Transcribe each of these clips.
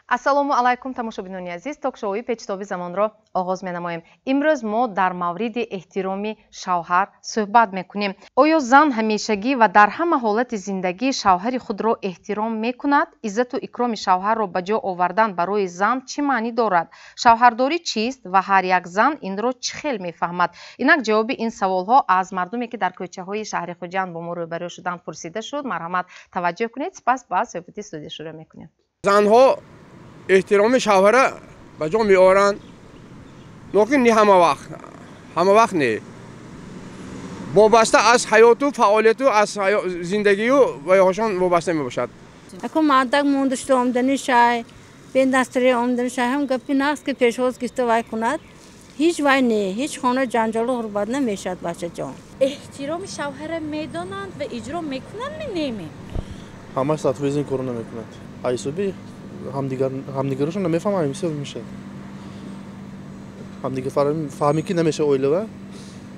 Ассалому алайкум, тамошобинони азиз. Ток-шоуи Печтоби замонро оғоз менамоем. Имрӯз мо дар мавриди эҳтироми шавҳар суҳбат мекунем. Оё зан ҳамешагӣ ва дар ҳама ҳолати зиндагӣ шавҳари худро эҳтиром мекунад? Иззату икроми шавҳарро ба ҷо овардан барои зан чӣ маънӣ дорад? Шавҳардорӣ чист ва ҳар як зан инро чӣ хел мефаҳмад? Инак ҷавоби ин саволҳо аз мардуме, ки дар кӯчаҳои шаҳри Хуҷанд бо мо рӯбарӯ шуданд, пурсида шуд. Марҳамат, таваҷҷӯҳ кунед, сипас ба суҳбати студия шурӯъ мекунем. Занҳо эҳтироми шавҳара ба ҷо меоранд, лекин не ҳама вақт, ҳама вақт не, вобаста аз ҳаёту фаъолияту аз зиндагию ваёҳошон вобаста мебошад. Ако мардак монда шуда омадани шай, бенастри омадани шай, ҳам гапи нағз ки пешвоз гирифта вай кунад, ҳеҷ вай не, ҳеҷ хона ҷанҷолу ғурбат намешавад, бачаҷон. Эҳтироми шавҳара медонанд ва иҷро мекунанд, неме? Ҳамаш сатвези ин корро намекунад. Ҳисоби ҳамдигарашон намефаҳманд, ҳисоб мешавад. Ҳамдигар фаҳмӣ ки намешавад оилава,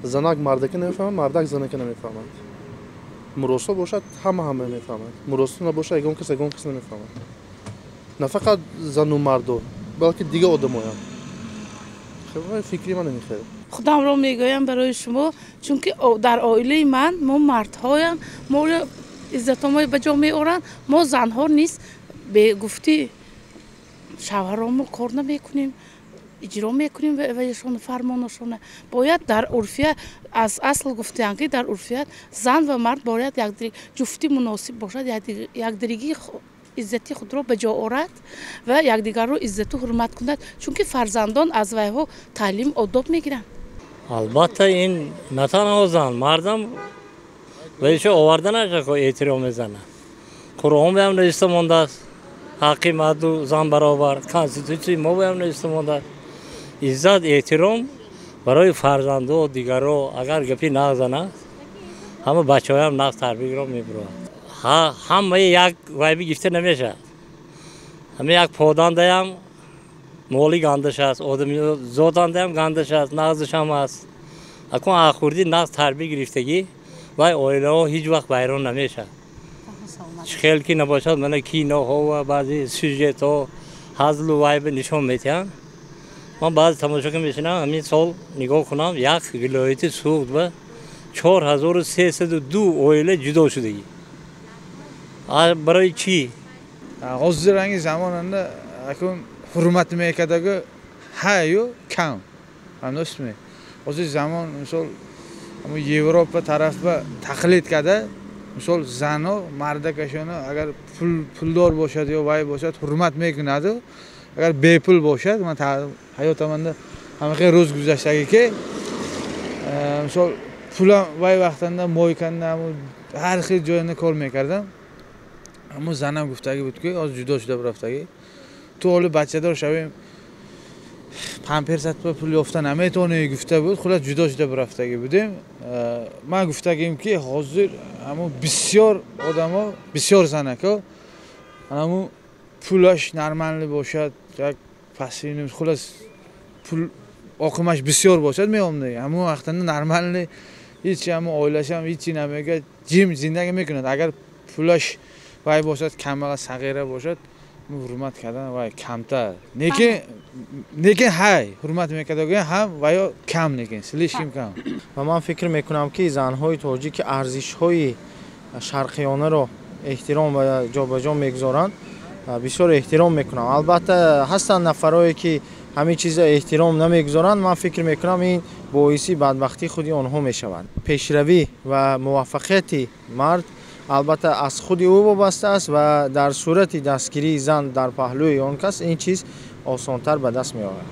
занак мардака намефаҳмад, мардак занака намефаҳмад. Муросо бошад, ҳама ҳама мефаҳмад. Муросо набошад, ягон кас ягон кас намефаҳмад. На фақат зану мардо, балки дигар одамоям. Фикри ман намехелад. Худамро мегӯям барои шумо, чунки дар оилаи ман мо мардҳоям, моро иззатомои ба ҷо меоранд, мо занҳо низ бегуфти шавҳаромо кор намекунем, иҷро мекунем ваешон фармонашона. Бояд дар урфият, аз асл гуфтаанд ки дар урфият зан ва мард бояд ҷуфти муносиб бошад, якдигарии иззати худро ба ҷо орад ва якдигарро иззату ҳурмат кунад, чунки фарзандон аз вайҳо таълим одоб мегиранд. Албатта, ин на танҳо зан, мардам ваешо оварданаш эҳтиром мезанад. Қуръон баам нависта мондааст, ҳаққи марду зан баробар, конститутсияи мо баам нависта мондааст. Иззат, эҳтиром барои фарзандо, дигаро, агар гапи нағз занад, ҳама бачаҳоям нағз тарбиягиро мебуранд. Ҳамаи як вайби гирифта намешавад. Ҳама як подандаям моли гандаш аст, одами зодандаям гандаш аст, нағзашам аст. Акун ахурди нағз тарбия гирифтагӣ вай оилаҳо ҳеҷ вақт вайрон намешавад. Чӣ хел ки набошад, мана киноҳо ва баъзе сюжетҳо ҳазлу вайба нишон медиҳанд. Ман баъзе тамошо ки мешинам, ҳамин сол нигоҳ кунам, як вилояти Суғд ба 4302 оила ҷудо шудагӣ. Барои чӣ? Ҳозиранги замонанда акун ҳурмат мекардаги ҳаю кам. Ҳамдостми? Ҳозир замон мисол Европа тарафба тақлид карда, мисол зано мардакашоно агар пулдор бошад ё вай бошад ҳурмат мекунаду, агар бепул бошад, ман ҳаётаманда ҳамаи рӯз гузаштагӣ ки мисол пулам вай вақтанда мойканда ҳар хел ҷоянда кор мекардам. Аммо занам гуфтагӣ буд ки ҳозир ҷудо шуда рафтагӣ, ту ҳоли бачадор шавем памперсат ба пул ёфта наметавонӣ гуфта буд. Хулас ҷудо шуда рафтагӣ будем. Ман гуфтагим ки ҳозир ҳамо бисёр одамо, бисёр занако ҳамо пулаш нормалӣ бошад, як пасини хулас пул оқимаш бисёр бошад меомда. Ҳамо вақтанда нормалӣ ҳеч ҳамо оилашам ҳечи намегӯяд, ҷим зиндагӣ мекунад. Агар пулаш вай бошад, камбағал сағира бошад, ҳурмат кардан вай камтар. Лекин ҳай ҳурмат мекардаги ҳам ваё кам, лекин слишком кам. Ва ман фикр мекунам ки занҳои тоҷик ки арзишҳои шарқиёнаро эҳтиром ва ҷобаҷо мегузоранд, бисёр эҳтиром мекунам. Албатта ҳастанд нафарое ки ҳамин чиза эҳтиром намегузоранд. Ман фикр мекунам ин боиси бадбахтии худи онҳо мешавад. Пешравӣ ва муваффақияти мард албатта аз худи ӯ вобаста аст ва дар сурати дастгирии зан дар паҳлӯи он кас ин чиз осонтар ба даст меояд.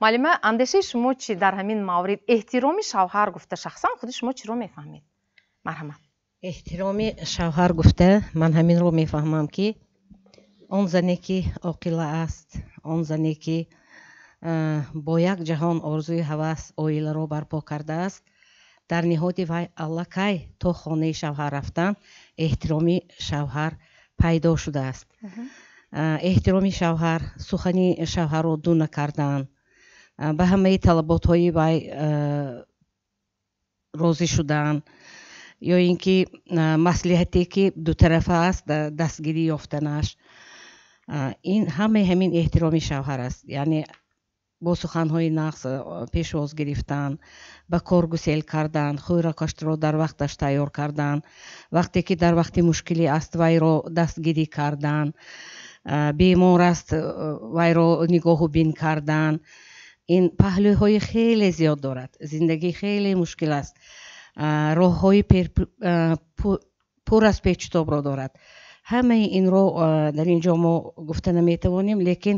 Муаллима, андешаи шумо чӣ дар ҳамин маврид? Эҳтироми шавҳар гуфта шахсан худи шумо чиро мефаҳмед? Марҳамат. Эҳтироми шавҳар гуфта ман ҳаминро мефаҳмам ки он зане ки оқила аст, он зане ки бо як ҷаҳон орзуи ҳавас оиларо барпо кардааст, дар ниҳоди вай аллакай то хонаи шавҳар рафтан эҳтироми шавҳар пайдо шудааст. Эҳтироми шавҳар, сухани шавҳарро ду накардан, ба ҳамаи талаботҳои вай розӣ шудан, Ё ин ки маслиҳате ки дутарафа аст, дастгирӣ ёфтанаш, ин ҳамаи ҳамин эҳтироми шавҳар аст. Яъне бо суханҳои нағз пешвоз гирифтан, ба кор гусел кардан, хӯрокашро дар вақташ тайёр кардан, вақте ки дар вақти мушкилӣ аст, вайро дастгирӣ кардан, бемор аст, вайро нигоҳу бин кардан. Ин паҳлӯҳои хеле зиёд дорад. Зиндагӣ хеле мушкил аст, роҳҳои пур аз печутобро дорад. Ҳамаи инро дар ин ҷо мо гуфта наметавонем, лекин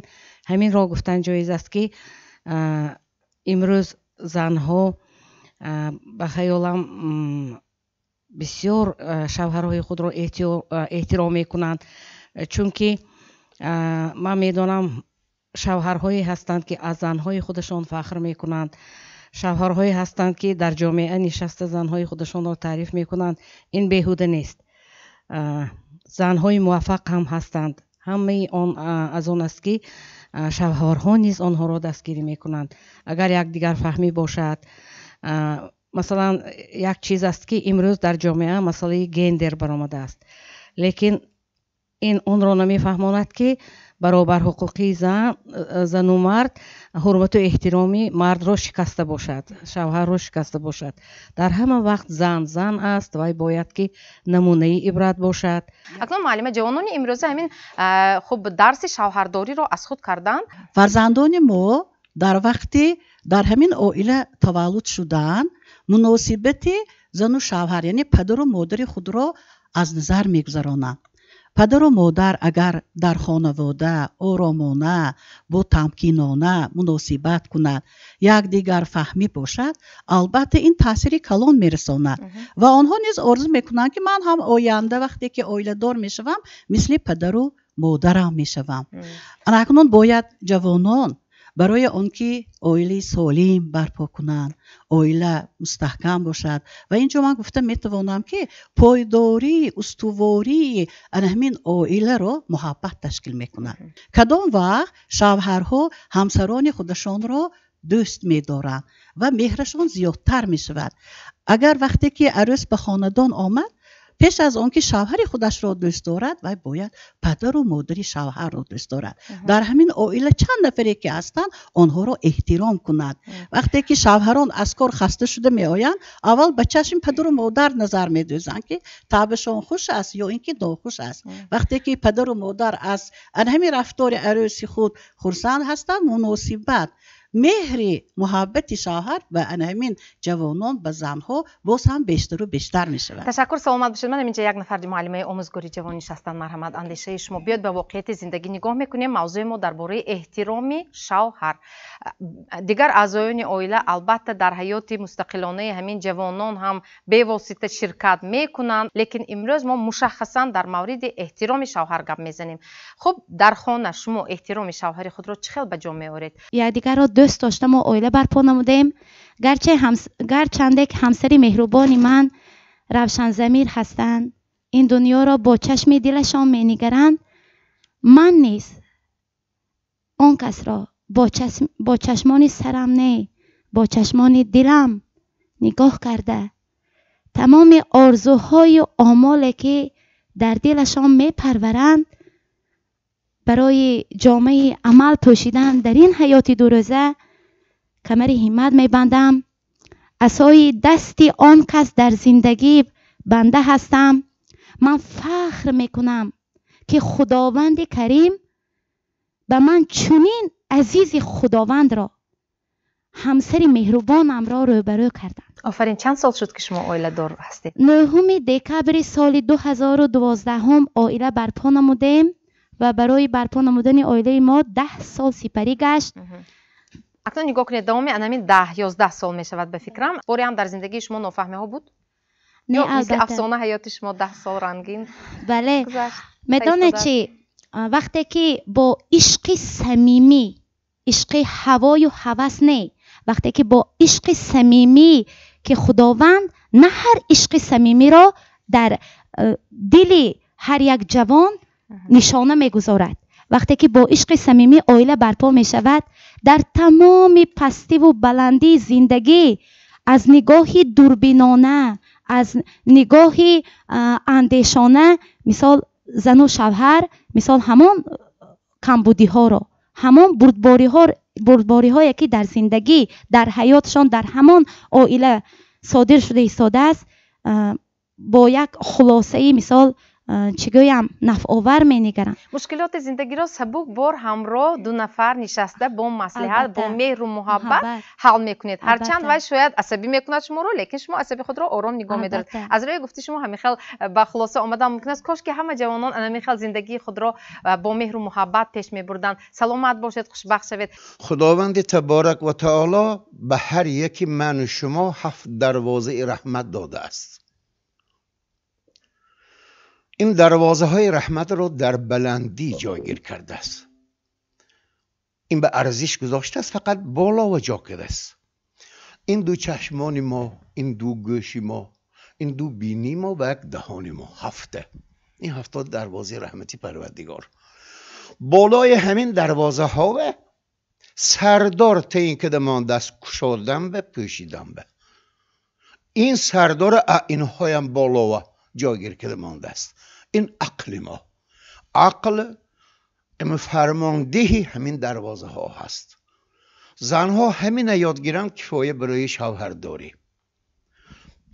ҳаминро гуфтан ҷоиз аст, ки имрӯз занҳо, ба хаёлам, бисёр шавҳарҳои худро эҳтиром мекунанд, чунки ман медонам, шавҳарҳое ҳастанд, ки аз занҳои худашон фахр мекунанд, шавҳарҳое ҳастанд, ки дар ҷомеа нишаста занҳои худашонро таъриф мекунанд. Ин беҳуда нест. Занҳои муваффақ ҳам ҳастанд. Ҳамаи он аз он аст, ки шавҳарҳо низ онҳоро дастгирӣ мекунанд. Агар якдигарфаҳмӣ бошад, масалан, як чиз аст, ки имрӯз дар ҷомеа масъалаи гендер баромадааст, лекин ин онро намефаҳмонад, ки баробарҳуқуқии зану мард ҳурмату эҳтироми мардро шикаста бошад, шавҳарро шикаста бошад. Дар ҳама вақт зан зан аст, вай бояд ки намунаи ибрат бошад. Акнун, муаллима, ҷавонони имрӯза ҳамин хуб дарси шавҳардориро аз худ карданд? Фарзандони мо дар вақти дар ҳамин оила таваллуд шудан, муносибати зану шавҳар, яъне падару модари худро аз назар мегузаронанд. Падару модар агар дар хонавода оромона, бо тамкинона муносибат кунад, якдигарфаҳмӣ бошад, албатта, ин таъсири калон мерасонад ва онҳо низ орзу мекунанд, ки ман ҳам оянда вақте ки оиладор мешавам, мисли падару модарам мешавам. Ана акнун бояд ҷавонон барои он ки оилаи солим барпо кунанд, оила мустаҳкам бошад, ва ин ҷо ман гуфта метавонам, ки пойдории, устувории ана ҳамин оиларо муҳаббат ташкил мекунад. Кадом вақт шавҳарҳо ҳамсарони худашонро дӯст медоранд ва меҳрашон зиёдтар мешавад? Агар вақте ки арӯс ба хонадон омад, пеш аз он ки шавҳари худашро дӯст дорад, вай бояд падару модари шавҳарро дӯст дорад, дар ҳамин оила чанд нафаре ки ҳастанд, онҳоро эҳтиром кунад. Вақте ки шавҳарон аз кор хаста шуда меоянд, аввал ба чашми падару модар назар медӯзанд, ки табъашон хуш аст ё ин ки нохуш аст. Вақте ки падару модар аз ҳамин рафтори арӯси худ хурсанд ҳастанд, муносибат, меҳри муҳаббати шавҳар ба ана ҳамин ҷавонон, ба занҳо боз ҳам бештару бештар мешавад. Ташаккур, саломат бошед. Ман инҷа як нафар муаллимаи омӯзгори ҷавон нишастанд. Марҳамат, андешаи шумо. Биёд, ба воқеияти зиндагӣ нигоҳ мекунем. Мавзӯи мо дар бораи эҳтироми шавҳар. Дигар аъзоёни оила, албатта, дар ҳаёти мустақилонаи ҳамин ҷавонон ҳам бевосита ширкат мекунанд, лекин имрӯз мо мушаххасан дар мавриди эҳтироми шавҳар гап мезанем. Хуб, дар хона шумо эҳтироми шавҳари худро чӣ хел ба ҷо меоред? Якдигарро дӯст дошта, мо оила барпо намудем. Гарчанде ки ҳамсари меҳрубони ман равшанзамир ҳастанд, ин дунёро бо чашми дилашон менигаранд, ман низ он касро бо чашмони сарам не, бо чашмони дилам нигоҳ карда, тамоми орзуҳою омоле ки дар дилашон мепарваранд, барои ҷомаи амал пӯшидан дар ин ҳаёти дурӯза камари ҳиммат мебандам. Асои дасти он кас дар зиндагӣ банда ҳастам. Ман фахр мекунам, ки Худованди Карим ба ман чунин азизи Худовандро, ҳамсари меҳрубонамро рӯбарӯ карданд. Офарин! Чанд сол шуд, ки шумо оиладор ҳастед? 9 декабри соли 2012 оила барпо намудем ва барои барпо намудани оилаи мо 10 сол сипарӣ гашт. Акнун нигоҳ кунед, давоми анамин 10-11 сол мешавад, ба фикрам, боре ҳам дар зиндагии шумо нофаҳмиҳо буд? Не, ё мисли албатта. афсона ҳаёти шумо 10 сол рангин Бале. гузашт? Медонед Истода. чӣ, вақте ки бо ишқи самимӣ, ишқи ҳавою ҳавас не, вақте ки бо ишқи самимӣ, ки Худованд на ҳар ишқи самимиро дар дили ҳар як ҷавон нишона мегузорад, вақте ки бо ишқи самимӣ оила барпо мешавад, дар тамоми пастиву баландии зиндагӣ аз нигоҳи дурбинона, Аз нигоҳи андешона, мисол, зану шавҳар, мисол, ҳамон камбудиҳоро, ҳамон бурдбориҳое ки дар зиндагӣ, дар ҳаётшон, дар ҳамон оила содир шуда истодааст, бо як хулосаи, мисол, чӣ гӯям, нафъовар менигаранд. Мушкилоти зиндагиро сабукбор ҳамроҳ ду нафар нишаста, бо маслиҳат, бо меҳру муҳаббат ҳал мекунед. Ҳарчанд вай шояд асабӣ мекунад шуморо, лекин шумо асаби худро ором нигоҳ медоред. Аз рӯи гуфти шумо ҳамин хел ба хулоса омадан мумкин аст. Кош ки ҳама ҷавонон ҳамин хел зиндагии худро бо меҳру муҳаббат пеш мебурданд. Саломат бошед, хушбахт шавед. Худованди таборак ва таоло ба ҳар яки ману шумо ҳафт дарвозаи раҳмат додааст. Ин дарвозаҳои раҳматро дар баландӣ ҷойгир кардааст. Ин ба арзиш гузоштааст, фақат боло ва ҷо кардааст. Ин ду чашмони мо, ин ду гӯши мо, ин ду бинии мо ва як даҳони мо, ҳафта. Ин 70 дарвозаи раҳмати Парвардигор. Болои ҳамин дарвозаҳо сардор таъин карда мондааст, кушодан ба пӯшидан ба. Ин сардор инҳоям болова ҷойгир карда мондааст. Ин ақли мо. Ақл фармондиҳи ҳамин дарвозаҳо ҳаст. Занҳо ҳамина ёд гиранд, кифоя барои шавҳардорӣ.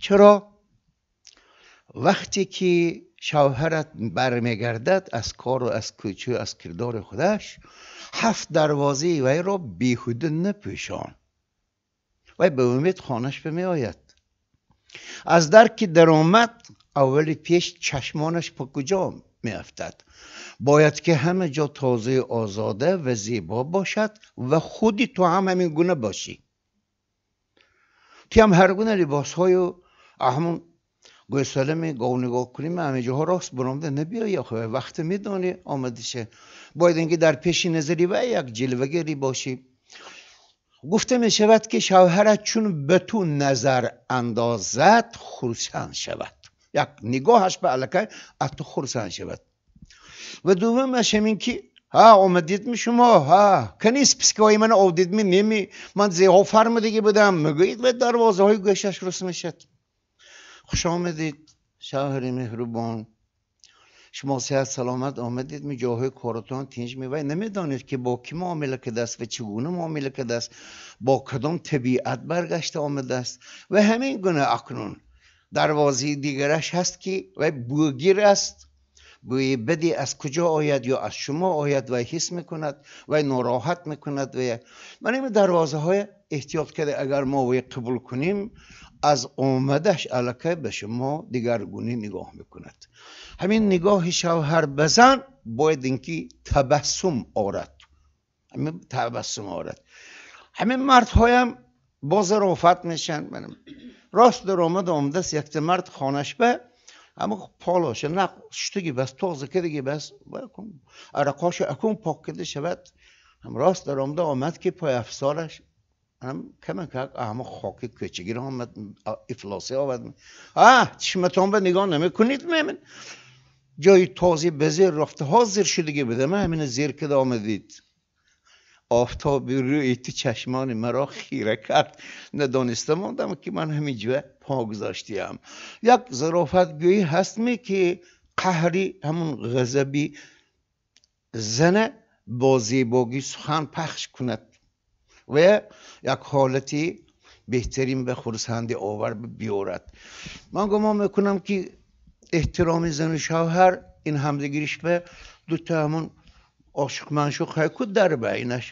Чаро? Вақте ки шавҳарат бармегардад аз кору аз кӯчу аз кирдори худаш, ҳафт дарвозаи вайро беҳуда напӯшон. Вай ба умед хонаш бимеояд. Аз дар ки даромад, аввали пеш чашмонаш ба куҷо меафтад? Бояд ки ҳама ҷо тозаи озода ва зебо бошад ва худи ту ҳам ҳамин гуна бошӣ. Ту ҳам ҳар гуна либосҳою ҳамон гӯсалами гов нигоҳ кунем, ҳама ҷоҳо рост баромада набиёй, охе вақте медонӣ омадише. Бояд инки дар пеши назари вай як ҷилвагари бошӣ. Гуфта мешавад ки шавҳарат чун ба ту назар андозад, хурсанд шавад. Як нигоҳаш ба аллакай аз ту хурсанд шавад. Ва дуввумаш ҳамин ки ҳа омадидми шумо, ҳа кани спискаҳои мана овдидми, неми ман зеҳо фармудагӣ будам, мегӯед ва дарвозаҳои гӯшаш рус мешавад. Хуш омадед, шавҳари меҳрубон. Шумо сеҳат саломат омадед, ми ҷоҳои коротон тинҷ мевай. Намедонед ки бо кӣ муомила кардааст ва чӣ гуна муомила кардааст, бо кадом табиат баргашта омадааст. Ва ҳамин гуна акнун дарвозаи дигараш ҳаст ки вай бӯгир аст. Бӯи бади аз куҷо ояд ё аз шумо ояд, вай ҳис мекунад, вай нороҳат мекунад. Ва ман ин дарвозаҳоя эҳтиёт карда агар мо вай қабул кунем, аз омадаш аллакай ба шумо дигаргунӣ нигоҳ мекунад. Ҳамин нигоҳи шавҳар ба зан бояд инки табассум орад. Ҳамин табассум орад. Ҳамин мардҳоям боз зарофат мешанд. Рост даромад омадааст якта мард хонаш ба ҳама полоша нақ шуштаги бас, тоза кадаги бас, арақоша акун пок карда шавад. Ҳам рост даромада омад ки пойафзораш ҳам камакак ҳама хоки кӯчагиро омад, ифлосӣ овард. Чишматон ба нигоҳ намекунед мемин. Ҷои този ба зер рафта, ҳозир шудаги буда, ман ҳамина зер када омадид. Офтоби рӯи ту чашмони маро хира кард. Надониста мондам ки ман ҳамин ҷо по гузоштиям. Як зарофатгӯӣ ҳаст ме ки қаҳри ҳамун ғазаби зана бо зебогӣ сухан пахш кунад ва як ҳолати беҳтарин ба хурсандӣ овар биёрад. Ман гумон мекунам ки эҳтироми зану шавҳар ин ҳамдигириш ба дута ҳамун ошиқ маншуқ ҳайку дар ба инаш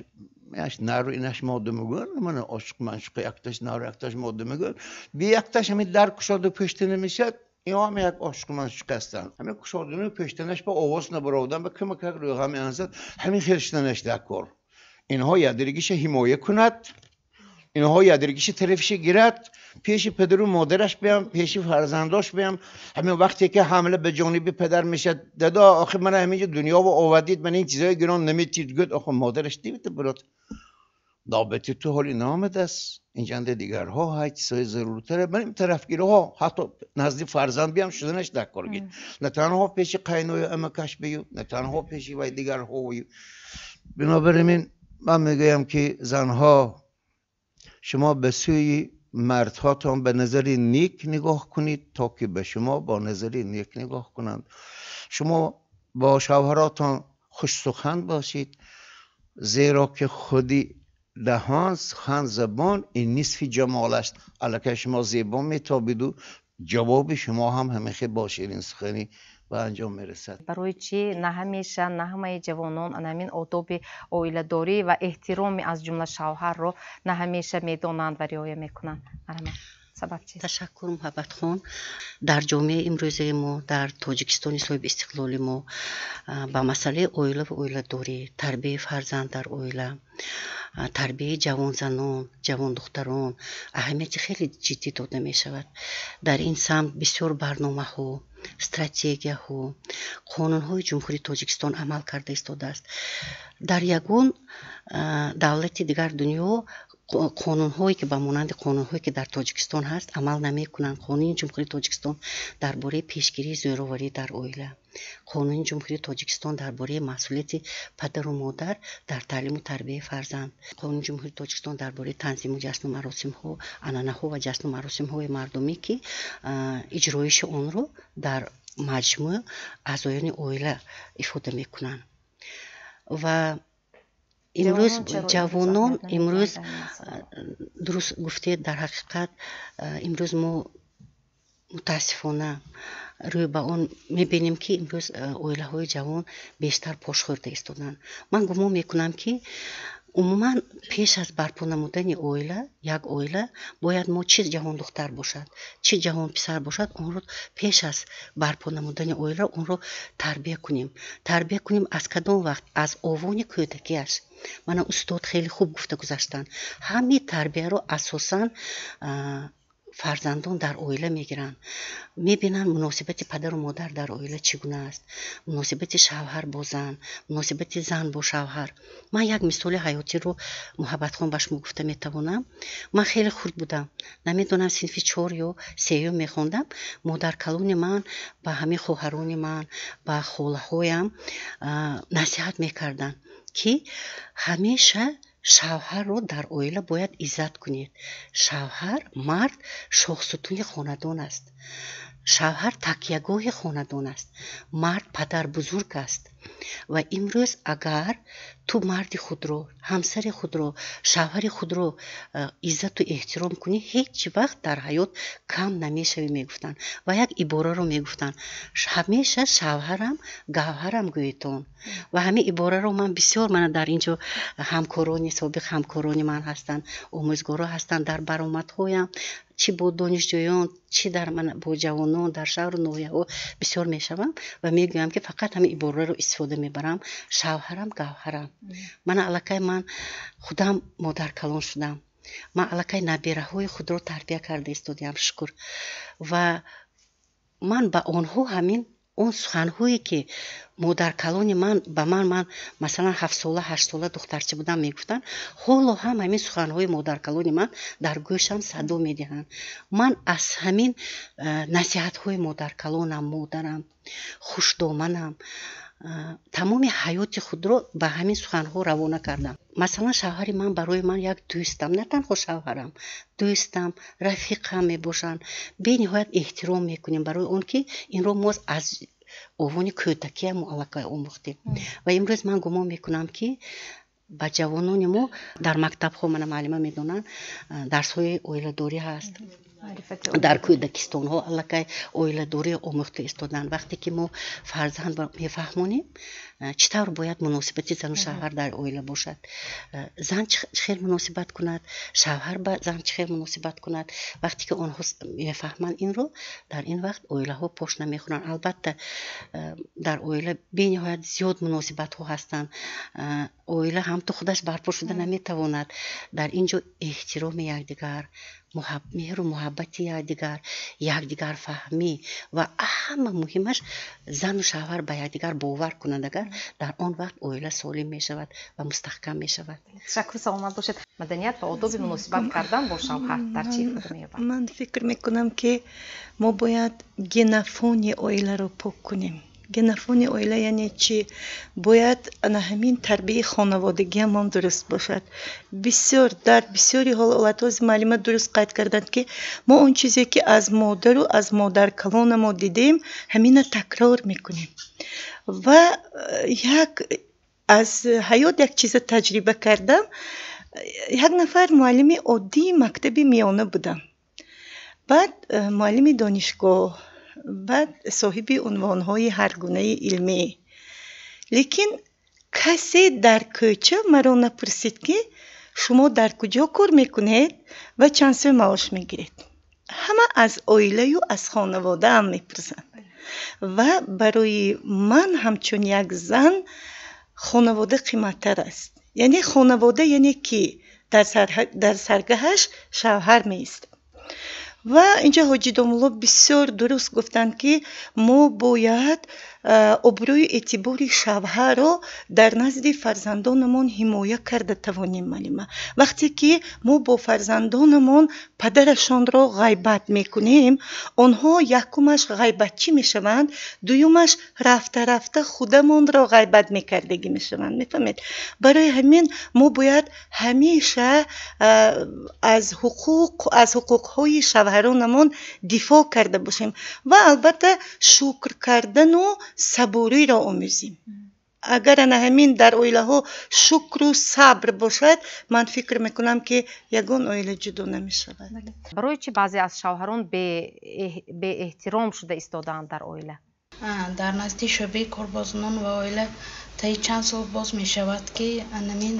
нару инаш мода мегӯянд, мана ошиқ маншуқ якташ нару якташ мода мегӯянд. Би якташ ҳамин дар кушоду пӯшта намешавад, инҳо ҳам як ошиқ маншуқ ҳастанд. Ҳамин кушодану пӯштанаш ба овоз набаровардан ба кӯмакак рӯйға меанзад, ҳамин хел шуданаш дар кор. Инҳо ядиргиша ҳимоя кунад, инҳо ядиргиша тарафиша гирад, пеши падару модараш биям, пеши фарзандош биям. Ҳамин вақте ки ҳамла ба ҷониби падар мешавад, дада охир мана ҳаминҷо дунёво овардид, ман ин чизҳои гирон наметид. Гӯяд охир модараш дивида брат, навбати ту ҳоли наомадааст, инҷанда дигарҳо ҳай чизҳои заруртаре. Ман ин тарафгириҳо ҳатто назди фарзанд биям шуданаш дар кор гид. На танҳо пеши қайною амакаш бию, на танҳо пеши вай дигарҳо. Бинобар ин ман мегӯям ки занҳо, шумо ба сӯи مردهاتان به نظر نیک نگاه کنید تا که به شما با نظر نیک نگاه کنند. شما با شوهراتان خوش سخن باشید، زیرا که خودی دهان سخن زبان این نصف جمال است. الکه شما زیبا میتابید و جواب شما هم همیشه با شیرین سخنی به انجام میرسد. برای چی نه همیشه نه همه جوانان همین آداب оиладорӣ و احترام از جمله شوهر رو نه همیشه میدونند و رعایت میکنند؟ سبب چیست؟ تشکر محبت خان. در جامعه امروزه ما، در تاجیکستان صاحب استقلال ما، به مسئله оила و оиладорӣ، تربیه فرزند در оила، تربیه جوان زنان، جوان دختران اهمیت خیلی جدی داده می شود. در این سمت بسیار برنامه ها، استراتژی ها، قانون های جمهوری تاجیکستان عمل کرده ایستاده است. در یگان دولت دیگر دنیا قانون‌هایی که به مانند قانون‌هایی که در تاجیکستان هست عمل نمی‌کنند. قانون جمهوری تاجیکستان درباره پیشگیری زورآوری در оила، قانون جمهوری تاجیکستان درباره مسئولیت پدر و مادر در تعلیم و تربیه فرزند، قانون جمهوری تاجیکستان درباره تنظیم جشن و مراسم‌ها، عنعنه‌ها و جشن و مراسم‌های مردمی که اجرایش آن رو در مجموع اعضایان оила ифода мекунанд. و имрӯз ҷавонон, имрӯз дуруст гуфтед, дар ҳақиқат имрӯз мо мутаассифона рӯй ба он мебинем, ки имрӯз оилаҳои ҷавон бештар пош хӯрда истоданд. Ман гумон мекунам, ки умуман пеш аз барпо намудани оила, як оила бояд мо, чи ҷавондухтар бошад, чи ҷавонписар бошад, онро пеш аз барпо намудани оила онро тарбия кунем. Тарбия кунем аз кадом вақт? Аз овони кӯдакиаш. Мана устод хеле хуб гуфта гузаштанд, ҳамин тарбияро асосан фарзандон дар оила мегиранд. Мебинанд муносибати падару модар дар оила чӣ гуна аст, муносибати шавҳар бо зан, муносибати зан бо шавҳар. Ман як мисоли ҳаётиро, Муҳаббатхон, ба шумо гуфта метавонам. Ман хеле хурд будам, намедонам, синфи чор ё сеюм мехондам. Модаркалони ман ба ҳамин хоҳарони ман, ба холаҳоям насиҳат мекарданд, ки ҳамеша шавҳарро дар оила бояд иззат кунед. Шавҳар, мард шоҳсутуни хонадон аст, шавҳар такягоҳи хонадон аст, мард падарбузург аст. Ва имрӯз агар ту марди худро, ҳамсари худро, шавҳари худро иззату эҳтиром кунӣ, ҳеҷ вақт дар ҳаёт кам намешавӣ, мегуфтанд. Ва як ибораро мегуфтанд: ҳамеша шавҳарам гавҳарам гӯетон. Ва ҳамин ибораро ман бисёр, мана дар ин ҷо ҳамкорони собиқ, ҳамкорони ман ҳастанд, омӯзгоро ҳастанд, дар баромадҳоям, чӣ бо донишҷӯён, чӣ дар бо ҷавонон дар шаҳру ноҳияҳо бисёр мешавам ва мегӯям, ки фақат ҳамин ибораро истифода мебарам: шавҳарам гавҳарам. Мана аллакай ман худам модаркалон шудам, ман аллакай набераҳои худро тарбия карда истодиам, шукр. Ва ман ба онҳо ҳамин он суханҳое, ки модаркалони ман ба ман масалан 7-сола, 8-сола духтарча будам, мегуфтанд, ҳоло ҳам ҳамин суханҳои модаркалони ман дар гӯшам садо медиҳанд. Ман аз ҳамин насиҳатҳои модаркалонам, модарам, хушдоманам, тамоми ҳаёти худро ба ҳамин суханҳо равона кардам. Масалан, шавҳари ман барои ман як дӯстам, на танҳо шавҳарам, дӯстам, рафиқам мебошанд. Бениҳоят эҳтиром мекунем, барои он ки инро мо аз овони кӯдакиам аллакай омӯхтем. Ва имрӯз ман гумон мекунам, ки ба ҷавонони мо дар мактабҳо, мана муаллима медонанд, дарсҳои оиладорӣ ҳаст, дар кӯдакистонҳо аллакай оиладорӣ омӯхта истоданд. Вақте ки мо фарзанд мефаҳмонем, чӣ тавр бояд муносибати зану шавҳар дар оила бошад, зан чӣ хел муносибат кунад, шавҳар ба зан чӣ хел муносибат кунад, вақте ки онҳо мефаҳманд инро, дар ин вақт оилаҳо пош намехӯранд. Албатта, дар оила бениҳоят зиёд муносибатҳо ҳастанд, оила ҳамту худаш барпо шуда наметавонад. Дар ин ҷо эҳтироми якдигар, меҳру муҳаббати якдигар, якдигарфаҳмӣ ва ҳама муҳимаш, зану шавҳар ба якдигар бовар кунанд, агар, дар он вақт оила солим мешавад ва мустаҳкам мешавад. Ташаккур, саломат бошед. Маданият ва одоби муносибат кардан бо шавҳар дар чӣ ифода меёбад? Ман фикр мекунам, ки мо бояд генофони оиларо пок кунем. Генофони оила яъне чӣ? Бояд ана ҳамин тарбияи хонаводагиамон дуруст бошад. Бисёр дар бисёри ҳолатҳо муаллима дуруст қайд карданд, ки мо он чизе ки аз модару аз модаркалонамо дидем, ҳамина такрор мекунем. Ва як аз ҳаёт як чиза таҷриба кардам. Як нафар муаллими оддии мактаби миёна будам, баъд муаллими донишгоҳ, баъд соҳиби унвонҳои ҳаргунаи илмӣ. Лекин касе дар кӯча маро напурсид, ки шумо дар куҷо кор мекунед ва чанд сӯм маош мегиред. Ҳама аз оилаю аз хонаводаам мепурсанд. Ва барои ман ҳамчун як зан хонавода қиматтар аст. Яъне хонавода яъне ки дар саргаҳаш шавҳар меистад. Ва инҷа ҳоҷи домулло бисёр дуруст гуфтанд, ки мо бояд обрӯю эътибори шавҳарро дар назди фарзандонамон ҳимоя карда тавонем. Муаллима, вақте ки мо бо фарзандонамон падарашонро ғайбат мекунем, онҳо якумаш ғайбатчӣ мешаванд, дуюмаш рафта-рафта худамонро ғайбат мекардагӣ мешаванд. Мефаҳмед? Барои ҳамин мо бояд ҳамеша аз ҳуқуқҳои шавҳаронамон дифоъ карда бошем ва албатта шукр кардану сабуриро омӯзем. Агар ана ҳамин дар оилаҳо шукру сабр бошад, ман фикр мекунам, ки ягон оила ҷудо намешавад. Барои чӣ баъзе аз шавҳарон беэҳтиром шуда истодаанд дар оила? Дар назди шӯъбаи корбозонон ва оила таи чанд сол боз мешавад, ки анамин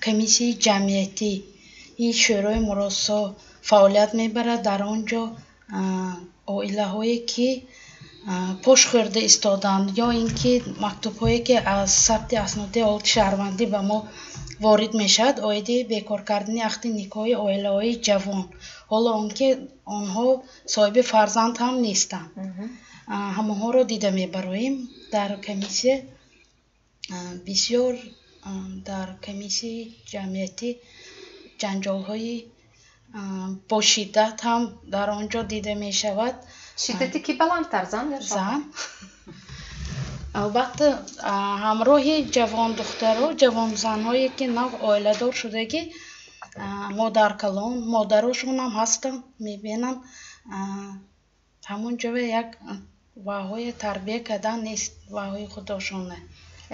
комиссияи ҷамъиятӣ ин шӯрои муросо фаъолият мебарад. Дар он ҷо оилаҳое ки пош хӯрда истоданд ё ин ки мактубҳое ки аз сабти асноди ҳолати шаҳрвандӣ ба мо ворид мешавад оиди бекор кардани ақди никоҳи оилаҳои ҷавон, ҳоло он ки онҳо соҳиби фарзанд ҳам нестанд, ҳамонҳоро дида мебароем. Дар комиссия бисёр дар комиссияи ҷамъиятӣ ҷанҷолҳои бо шиддат ҳам дар он ҷо дида мешавад. Шиддати ки баландтар, зан ё шавҳар? Зан. Албатта, ҳамроҳи ҷавондухтаро, ҷавонзанҳое ки нав оиладор шудагӣ, модаркалон, модарошон ҳам ҳастанд, мебинанд. Ҳамон ҷо як ваҳое тарбия кардан нест, ваҳои худошона.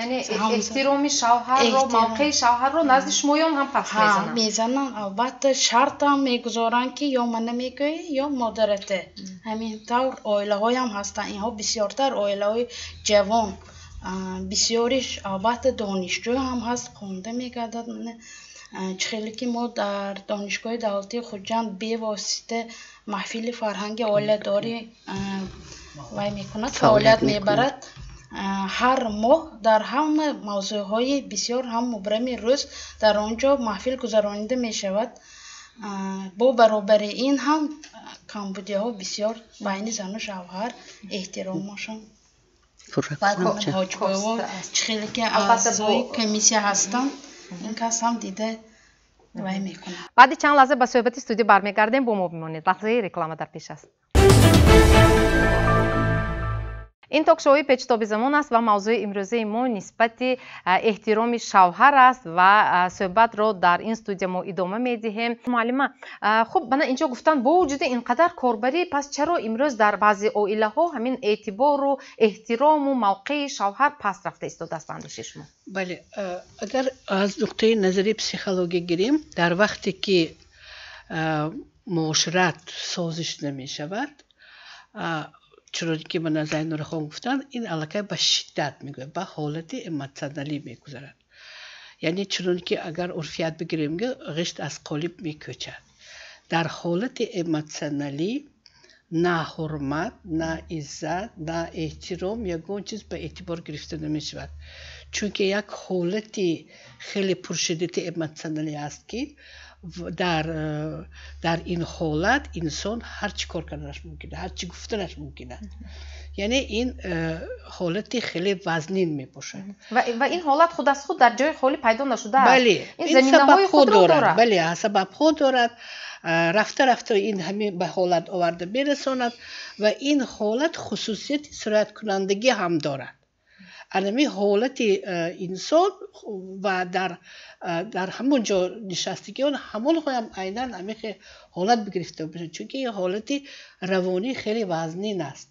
Яъне эҳтироми шавҳарро, мавқеи шавҳарро назди шумоён ҳам паст мезананд? Мезананд, албатта. Шартам мегузоранд, ки ё мана мегӯӣ, ё модарате. Ҳамин тавр оилаҳоям ҳастанд. Инҳо бисёртар оилаҳои ҷавон, бисёриш албатта донишҷӯ ҳам ҳаст, хонда мегардад. Чӣ хеле ки мо дар Донишгоҳи давлатии Хуҷанд бевосита маҳфили фарҳанги оиладорӣ вай мекунад, фаъолият мебарад. Ҳар моҳ дар ҳама мавзӯъҳои бисёр ҳам мубрами рӯз дар он ҷо маҳфил гузаронида мешавад. Бо баробари ин ҳам камбудиҳо бисёр байни зану шавҳар, эҳтиромошон. Ҳоҷибоево чӣ хеле ки аъзои комиссия ҳастанд, ин кас ҳам дида вай мекунад. Баъди чанд лаҳза ба суҳбати студия бармегардем, бо мо бимонед. Лаҳзаи реклама дар пеш аст. Ин ток-шоуи Печтоби замон аст ва мавзӯи имрӯзаи мо нисбати эҳтироми шавҳар аст ва суҳбатро дар ин студия мо идома медиҳем. Муаллима, хуб, бана инҷо гуфтанд, бо вуҷуди ин қадар корбарӣ, пас чаро имрӯз дар баъзе оилаҳо ҳамин эътибору эҳтирому мавқеи шавҳар паст рафта истодааст ба андешаи шумо? Бале, агар аз нуқтаи назари психология гирем, дар вақте ки муошират созиш намешавад, чуноне ки мана Зайнурахон гуфтанд, ин аллакай ба шиддат мегӯяд, ба ҳолати эмотсионалӣ мегузарад. Яъне чуноне ки агар урфият бигирем, ғишт аз қолиб мекӯчад. Дар ҳолати эмотсионалӣ на ҳурмат, на иззат, на эҳтиром, ягон чиз ба эътибор гирифта намешавад. Чунки як ҳолати хеле пуршиддати эмотсионалӣ аст, ки дар ин ҳолат инсон ҳар чӣ кор карданаш мумкин, ҳар чӣ гуфтанаш мумкин аст. Яъне ин ҳолати хеле вазнин мебошад. Ва ин ҳолат худ аз худ дар ҷои холӣ пайдо нашудааст. Бале, ин заминаҳои худро дорад. Бале, сабабҳо дорад. Рафта рафта ин ҳамин ба ҳолат оварда мерасонад ва ин ҳолат хусусияти суръаткунандагӣ ҳам дорад. Анами ҳолати инсон ва дар ҳамон ҷо нишастагион ҳамонҳоям айнан ҳамин ҳолат бигирифта бошад, чунки ин ҳолати равонӣ хеле вазнин аст.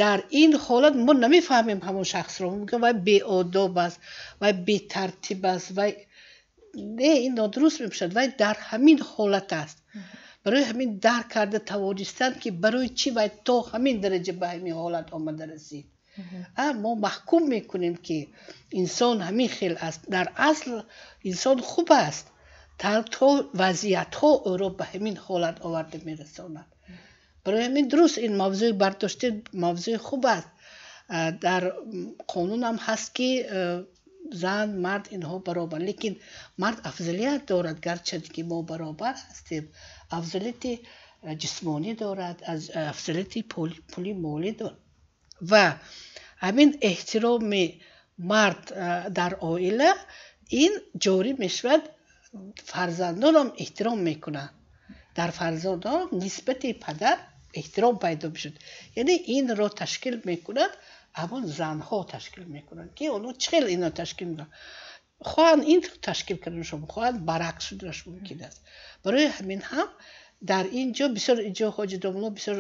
Дар ин ҳолат мо намефаҳмем ҳамон шахсро, мегӯем вай беодоб аст, вай бетартиб аст, вай не, ин нодуруст мебошад, вай дар ҳамин ҳолат аст. Барои ҳамин дарк карда тавонистанд, ки барои чӣ вай то ҳамин дараҷа ба ҳамин ҳолат омада расид. Мо маҳкум мекунем, ки инсон ҳамин хел аст. Дар асл инсон хуб аст, то вазъиятҳо ӯро ба ҳамин ҳолат оварда мерасонад. Барои ҳамин дуруст ин мавзӯи бардошти мавзӯи хуб аст. Дар қонун ҳам ҳаст, ки зан, мард инҳо баробар, лекин мард афзалият дорад, гарчанд ки мо баробар ҳастем, афзалияти ҷисмонӣ дорад, афзалияти пули молӣ дорад. Ва ҳамин эҳтироми мард дар оила ин ҷорӣ мешавад, фарзандонам эҳтиром мекунанд. Дар фарзандон нисбати падар эҳтиром пайдо мешуд. Яъне инро ташкил мекунад, ҳамон занҳо ташкил мекунанд, ки онҳо чӣ хел инро ташкил мекунанд. Хоҳанд ин ташкил карданашон, хоҳанд баръакс шуданаш мумкин аст. Барои ҳамин ҳам дар ин ҷо бисёр инҷо ҳоҷи домулло бисёр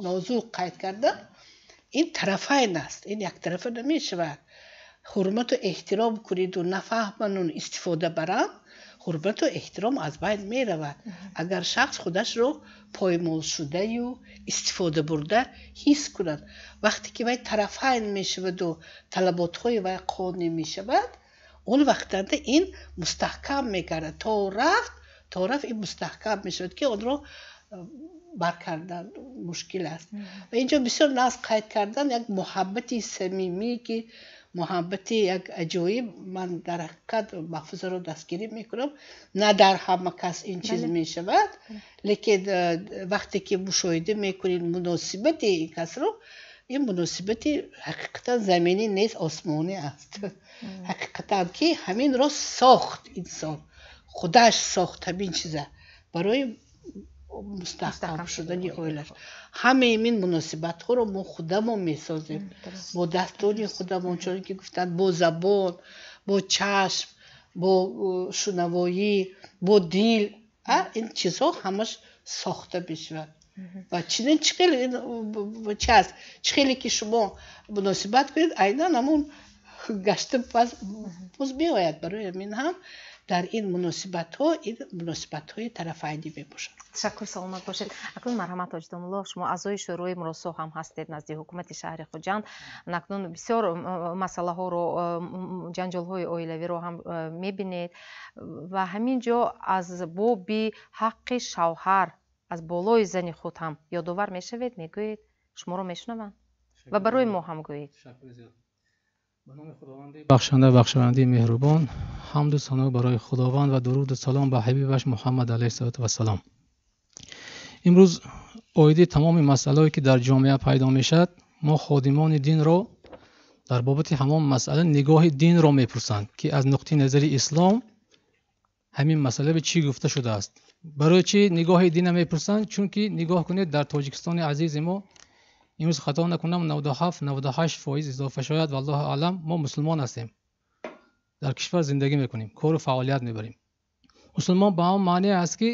нозук қайд карданд, ин тарафайн аст, ин яктарафа намешавад. Ҳурмату эҳтиром куниду нафаҳману истифода баранд, ҳурмату эҳтиром аз байн меравад. Агар шахс худашро поймолшудаю истифода бурда ҳис кунад, вақте ки вай тарафайн мешаваду талаботҳои вай қонеъ мешавад, он вақтанда ин мустаҳкам мегардад. То рафт ин мустаҳкам мешавад, ки онро баркардан мушкил аст. Ва инҷо бисёр нағз қайд кардан як муҳаббати самимӣ, ки муҳаббати як аҷоиб, ман дар ҳақиқат Маҳфузаро дастгирӣ мекунам. На дар ҳама кас ин чиз мешавад, лекин вақте ки мушоҳида мекунед муносибати ин касро, ин муносибати ҳақиқатан заминӣ нест, осмонӣ аст. Ҳақиқатан ки ҳаминро сохт инсон, худаш сохт ҳамин чиза барои мустаҳкам шудани оилаш. Ҳамаи ин муносибатҳоро мо худамон месозем, бо дастони худамон, чун ки гуфтанд, бо забон, бо чашм, бо шунавоӣ, бо дил, ин чизҳо ҳамаш сохта мешавад. Ва чунин чӣ хеле чи аст, чӣ хеле ки шумо муносибат кунед, айнан ҳамон гашта боз меояд. Барои ҳамин ҳам дар ин муносибатҳо, ин муносибатҳои тарафайнӣ мебошад. Ташаккур, саломат бошед. Акнун марҳамат ҳоҷи домулло, шумо аъзои шӯрои муросо ҳам ҳастед назди ҳукумати шаҳри Хуҷанд. Акнун бисёр масъалаҳоро, ҷанҷолҳои оилавиро ҳам мебинед ва ҳамин ҷо аз боби ҳаққи шавҳар аз болои зани худ ҳам ёдовар мешавед, мегӯед, шуморо мешунаванд ва барои мо ҳам гӯед. Ба номи Худованди бахшанда, бахшавандаи меҳрубон, ҳамду сано барои Худованд ва дуруду салом ба ҳабибаш Муҳаммад алайҳиссалоту вассалом. Имрӯз оиди тамоми масъалаҳое ки дар ҷомеа пайдо мешавад, мо ходимони динро дар бобати ҳамон масъала нигоҳи динро мепурсанд, ки аз нуқтаи назари ислом ҳамин масъала ба чӣ гуфта шудааст. Барои чӣ нигоҳи динро мепурсанд? Чунки нигоҳ кунед, дар Тоҷикистони азизи мо имрӯз хато накунам 97-98% изофа шояд, валлоҳу аълам, мо мусулмон ҳастем, дар кишвар зиндагӣ мекунем, кору фаъолият мебарем. Мусулмон ба ҳамон маъне аст, ки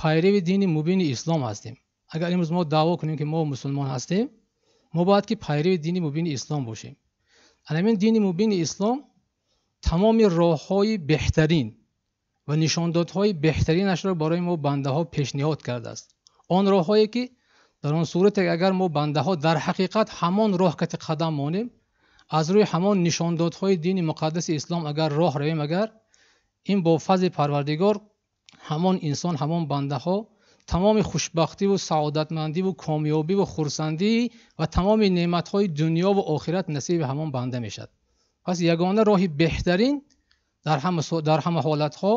пайрави дини мубини ислом ҳастем. Агар имрӯз мо даъво кунем, ки мо мусулмон ҳастем, мо бояд ки пайрави дини мубини ислом бошем. Ҳамин дини мубини ислом тамоми роҳҳои беҳтарин ва нишондодҳои беҳтаринашро барои мо бандаҳо пешниҳод кардааст. Он роҳҳое ки дар он сурате агар мо бандаҳо дар ҳақиқат ҳамон роҳ кати қадам монем, аз рӯи ҳамон нишондодҳои дини муқаддаси ислом агар роҳ равем, агар ин бо фазли Парвардигор ҳамон инсон, ҳамон бандаҳо тамоми хушбахтиву саодатмандиву комёбиву хурсандӣ ва тамоми неъматҳои дунё ва охират насиби ҳамон банда мешавад. Пас ягона роҳи беҳтарин дар ҳама ҳолатҳо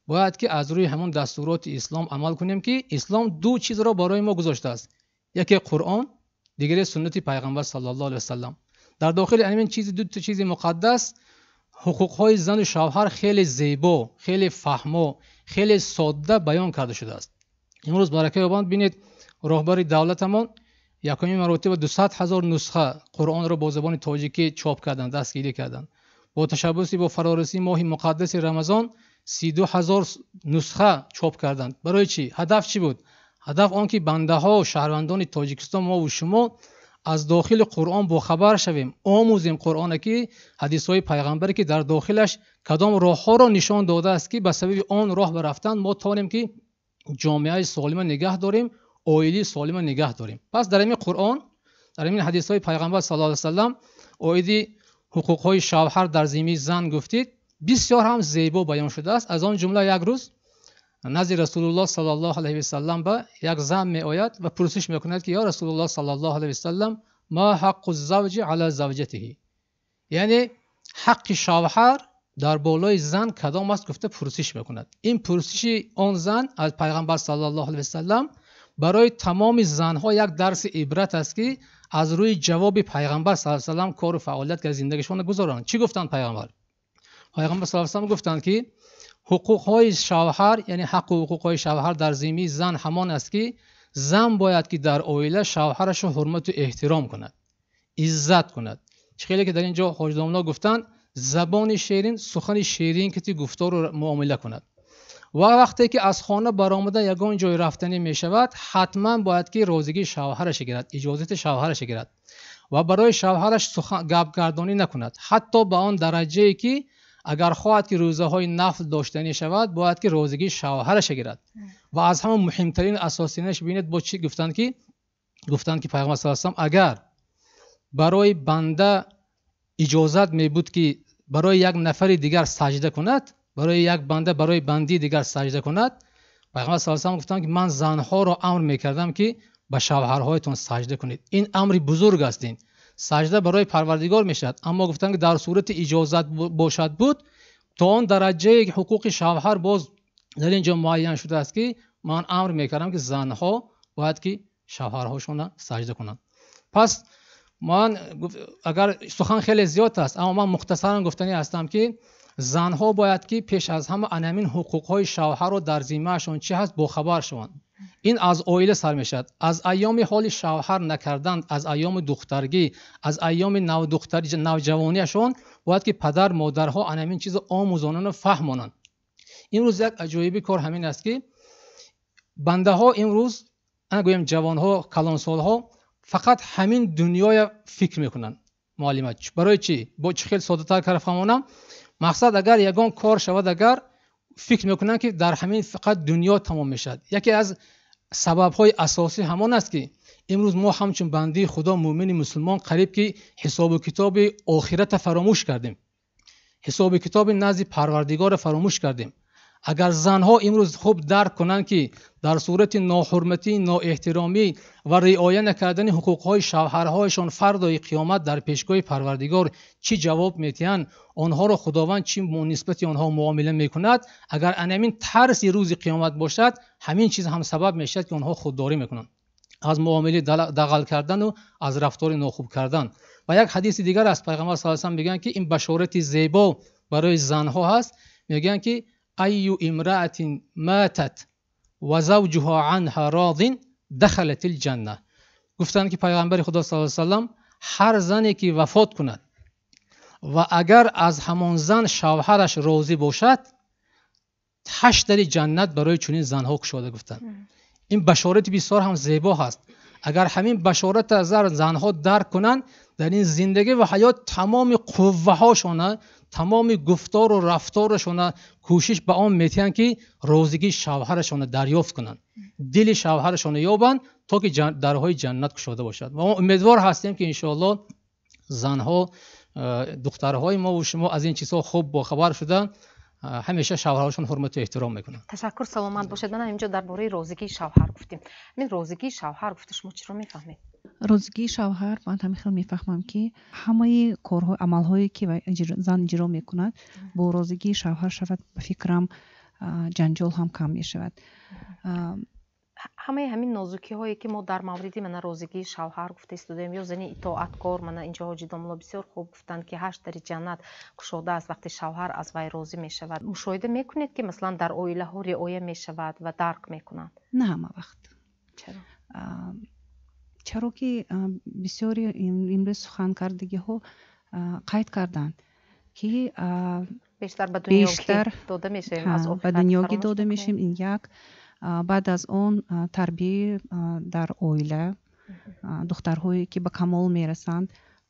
бояд ки аз рӯи ҳамон дастуроти ислом амал кунем, ки ислом ду чизро барои мо гузоштааст. Яке Қуръон, дигаре суннати пайғамбар саллаллоҳу алайҳи васаллам. Дар дохили ҳамин чизи ду чизи муқаддас ҳуқуқҳои зану шавҳар хеле зебо, хеле фаҳмо, хеле содда баён карда шудааст. Имрӯз баракаи обанд бинед, роҳбари давлатамон якумин маротиба 200 ҳазор нусха Қуръонро бо забони тоҷикӣ чоп карданд, дастгирӣ карданд. Бо ташаббуси бо фарорасии моҳи муқаддаси Рамазон 32 ҳазор нусха чоп карданд. Барои чӣ? Ҳадаф чӣ буд? Ҳадаф он ки бандаҳо, шаҳрвандони Тоҷикистон, мо ву шумо аз дохили Қуръон бохабар шавем, омӯзем Қуръоне ки ҳадисҳои пайғамбаре ки дар дохилаш кадом роҳҳоро нишон додааст ки ба сабаби он роҳ рафтан мо тавонем ки ҷомеаи солима нигаҳ дорем, оилаи солима нигаҳ дорем. Пас дар ҳамин Қуръон, дар ҳамин ҳадисҳои пайғамбар саллаллоҳу алайҳи васаллам оиди ҳуқуқҳои шавҳар дар зиммаи зан гуфтид, бисёр ҳам зебо баён шудааст. Аз он ҷумла як рӯз назди Расулуллоҳ саллаллоҳу алайҳи васаллам ба як зан меояд ва пурсиш мекунад ки ё Расулуллоҳ саллаллоҳу алайҳи васаллам, ма ҳаққу завҷи ала завҷатиҳи, яъне ҳаққи шавҳар дар болои зан кадом аст гуфта пурсиш мекунад. Ин пурсиши он зан аз пайғамбар саллаллоҳу алайҳи васаллам барои тамоми занҳо як дарси ибрат аст ки аз рӯи ҷавоби пайғамбар саллаллоҳу алайҳи васаллам кору фаъолият карда зиндагишонро гузаронанд. Чӣ гуфтанд пайғамбар? Пайғамбар саллаллоҳу алайҳи васаллам гуфтанд ки ҳуқуқҳои шавҳар, яъне ҳаққу ҳуқуқҳои шавҳар дар зиммаи зан ҳамон аст ки зан бояд ки дар оила шавҳарашро ҳурмату эҳтиром кунад, иззат кунад. Чӣ хеле ки дар ин ҷо ҳоҷидомло гуфтанд, забони ширин, сухани ширин ки гуфтору муомила кунад. Ва вақте ки аз хона баромада ягон ҷой рафтанӣ мешавад, ҳатман бояд ки розигии шавҳараш гирад, иҷозати шавҳараш гирад ва барои шавҳараш гапгардонӣ накунад, ҳатто ба он дараҷае ки агар хоҳад ки рӯзаҳои нафл доштанӣ шавад, бояд ки розигии шавҳараш гирад. Ва аз ҳама муҳимтарин асосинаш бинед бо чӣ гуфтанд ки пайғамбар саллаллоҳу алайҳи васаллам агар барои банда иҷозат мебуд ки барои як нафари дигар саҷда кунад, барои як банда барои бандии дигар саҷда кунад, пайғамбар саллаллоҳу алайҳи васаллам гуфтанд ки ман занҳоро амр мекардам ки ба шавҳарҳоятон саҷда кунед. Ин амри бузург аст. Ин саҷда барои парвардигор мешавад, аммо гуфтанд ки дар сурати иҷозат бошад буд то он дараҷае ки ҳуқуқи шавҳар боз дар ин ҷо муайян шудааст ки ман амр мекардам ки занҳо бояд ки шавҳарҳошонро саҷда кунанд. Пас ман агар сухан хеле зиёд аст, аммо ман мухтасаран гуфтанӣ ҳастам ки занҳо бояд ки пеш аз ҳама ҳамин ҳуқуқҳои шавҳарро дар зиммаашон чӣ ҳаст бохабар шаванд. Ин аз оила сар мешавад, аз айёми ҳоли шавҳар накардан, аз айёми духтаргӣ, аз айёми навҷавониашон бояд ки падар модарҳо ҳамин чизро омӯзонанд ва фаҳмонанд. Имрӯз як аҷоиби кор ҳамин аст ки бандаҳо имрӯз, ана гӯем ҷавонҳо, калонсолҳо фақат ҳамин дунёя фикр мекунанд. Муаллима, барои чӣ? Бо чӣ хел соддатар карда фаҳмонам? Мақсад агар ягон кор шавад, агар фикр мекунанд ки дар ҳамин фақат дунё тамом мешавад. Яке аз сабабҳои асосӣ ҳамон аст ки имрӯз мо ҳамчун бандаи Худо, мӯъмини мусулмон, қариб ки ҳисобу китоби охиратро фаромӯш кардем, ҳисобу китоби назди Парвардигорро фаромӯш кардем. Агар занҳо имрӯз хуб дарк кунанд ки дар сурати ноҳурматӣ, ноэҳтиромӣ ва риоя накардани ҳуқуқҳои шавҳарҳояшон фардои қиёмат дар пешгоҳи Парвардигор чӣ ҷавоб медиҳанд, онҳоро Худованд чӣ нисбати онҳо муомила мекунад, агар ҳамин тарси рӯзи қиёмат бошад, ҳамин чиз ҳам сабаб мешавад ки онҳо худдорӣ мекунанд аз муомилаи дағал кардану аз рафтори нохуб кардан. Ва як ҳадиси дигар аз пайғамбар саллаллоҳу алайҳи васаллам мегӯянд ки ин башорати зебо барои занҳо ҳаст. Мегӯянд ки أي امرأة ماتت وزوجها عنها راض دخلت الجنة. گفتند که پیغمبر خدا صلی الله علیه و سلم هر زنی که وفات کند و اگر از همان زن شوهرش راضی باشد، 8 در جنت برای چنین زنها گشاده گفتند. این بشارت بسیار هم زیبا هست. اگر همین بشارت از زنها درک کنند، در این زندگی و حیات تمام قوه هاشون، تمام گفتار و رفتارشون کوشش به آن میتین که روزگی شوهرشون دریافت کنند، دل شوهرشون یابند تا که درهای جنت گشاده باشد. و ما امیدوار هستیم که انشاءالله زنها، دخترهای ما و شما از این چیزها خوب باخبر شدن، ҳамеша шавҳарашон ҳурмату эҳтиром мекунанд. Ташаккур, саломат бошед. Мана инҷо дар бораи розигии шавҳар гуфтем. Ҳамин розигии шавҳар гуфта шумо чиро мефаҳмед? Розигии шавҳар ман ҳамин хел мефаҳмам ки ҳамаи корҳо, амалҳое ки зан иҷро мекунад, бо розигии шавҳар шавад, ба фикрам ҷанҷол ҳам кам мешавад. Ҳамаи ҳамин нозукиҳое, ки мо дар мавриди мана розигии шавҳар гуфта истодаем ё зани итоаткор, мана инҷо ҳоҷи домулло бисёр хуб гуфтанд, ки ҳашт дари ҷаннат кушода аст, вақте шавҳар аз вай розӣ мешавад. Мушоҳида мекунед, ки масалан дар оилаҳо риоя мешавад ва дарк мекунанд? На ҳама вақт. Чаро? Чаро ки бисёри имрӯз суханкардагиҳо қайд карданд, ки бештар ба дунёгӣ дода мешавем, аз ба дунёгӣ дода мешавем. Ин як. Баъд аз он тарбия дар оила, духтарҳое ки ба камол мерасанд,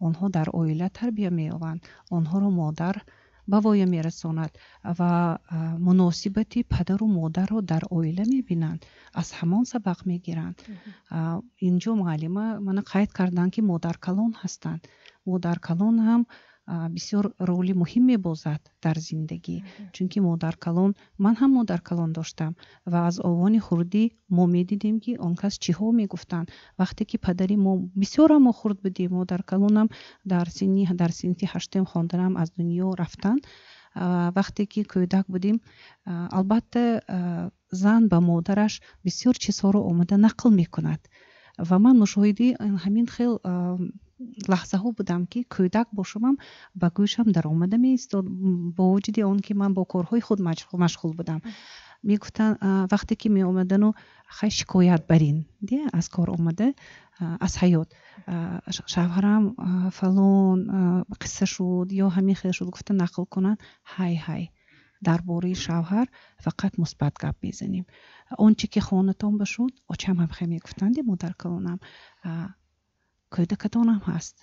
онҳо дар оила тарбия меёбанд, онҳоро модар ба воя мерасонад ва муносибати падару модарро дар оила мебинанд, аз ҳамон сабақ мегиранд. Инҷо муаллима мана қайд карданд, ки модаркалон ҳастанд. Модаркалон ҳам бисёр роли муҳим мебозад дар зиндагӣ, чунки модаркалон, ман ҳам модаркалон доштам ва аз овони хурдӣ мо медидем, ки он кас чиҳо мегуфтанд. Вақте ки падари мо, бисёрам мо хурд будем, модаркалонам дар синфи ҳаштум хонданам аз дунё рафтанд. Вақте ки кӯдак будем, албатта, зан ба модараш бисёр чизҳоро омада нақл мекунад ва ман мушоҳиди ҳамин хел лаҳзаҳо будам, ки кӯдак бошамам, ба гӯшам даромада меистод, бо вуҷуди он ки ман бо корҳои худ машғул будам. Мегуфтанд, вақте ки меомадану хай шикоят барин аз кор омада, аз ҳаёт, шавҳарам фалон қисса шуд ё ҳамин хел шуд, гуфта нақл кунанд. Ҳай ҳай, дар бораи шавҳар фақат мусбат гап мезанем. Он чи ки хонатон ба шуд, очам ҳам хел мегуфтанд, модаркалонам, кӯдакатонам ҳаст,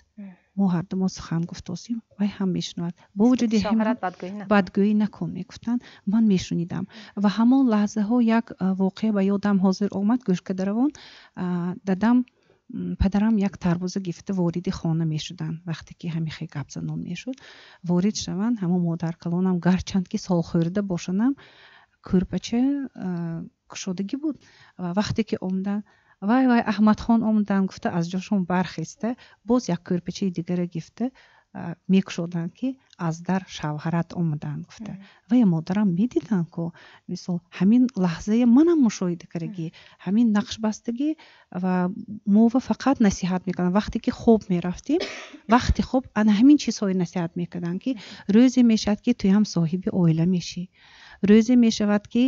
мо ҳарду мо сухан гуфтосем, вай ҳам мешунавад, бо вуҷуди бадгӯӣ накун, мегуфтанд. Ман мешунидам ва ҳамон лаҳзаҳо як воқеа ба ёдам ҳозир омад. Гӯш карда равон дадам, падарам як тарбуза гирифта вориди хона мешуданд. Вақте ки ҳамин хел гапзанон мешуд, ворид шаванд, ҳамон модаркалонам, гарчанд ки солхӯрда бошанам, кӯрпача кушодагӣ буд, ва вақте ки омаданд, вай вай, Аҳмадхон омаданд, гуфта аз ҷошон бархеста, боз як кӯрпачаи дигара гирифта мекушоданд, ки аз дар шавҳарат омаданд, гуфта. Вая модарам медиданд ку, мисол, ҳамин лаҳзая манам мушоҳида кардагӣ, ҳамин нақшбастагӣ. Ва мова фақат насиҳат мекарданд, вақте ки хоб мерафтем, вақти хоб ана ҳамин чизҳое насиҳат мекарданд, ки рӯзе мешавад, ки туям соҳиби оила мешӣ, рӯзе мешавад, ки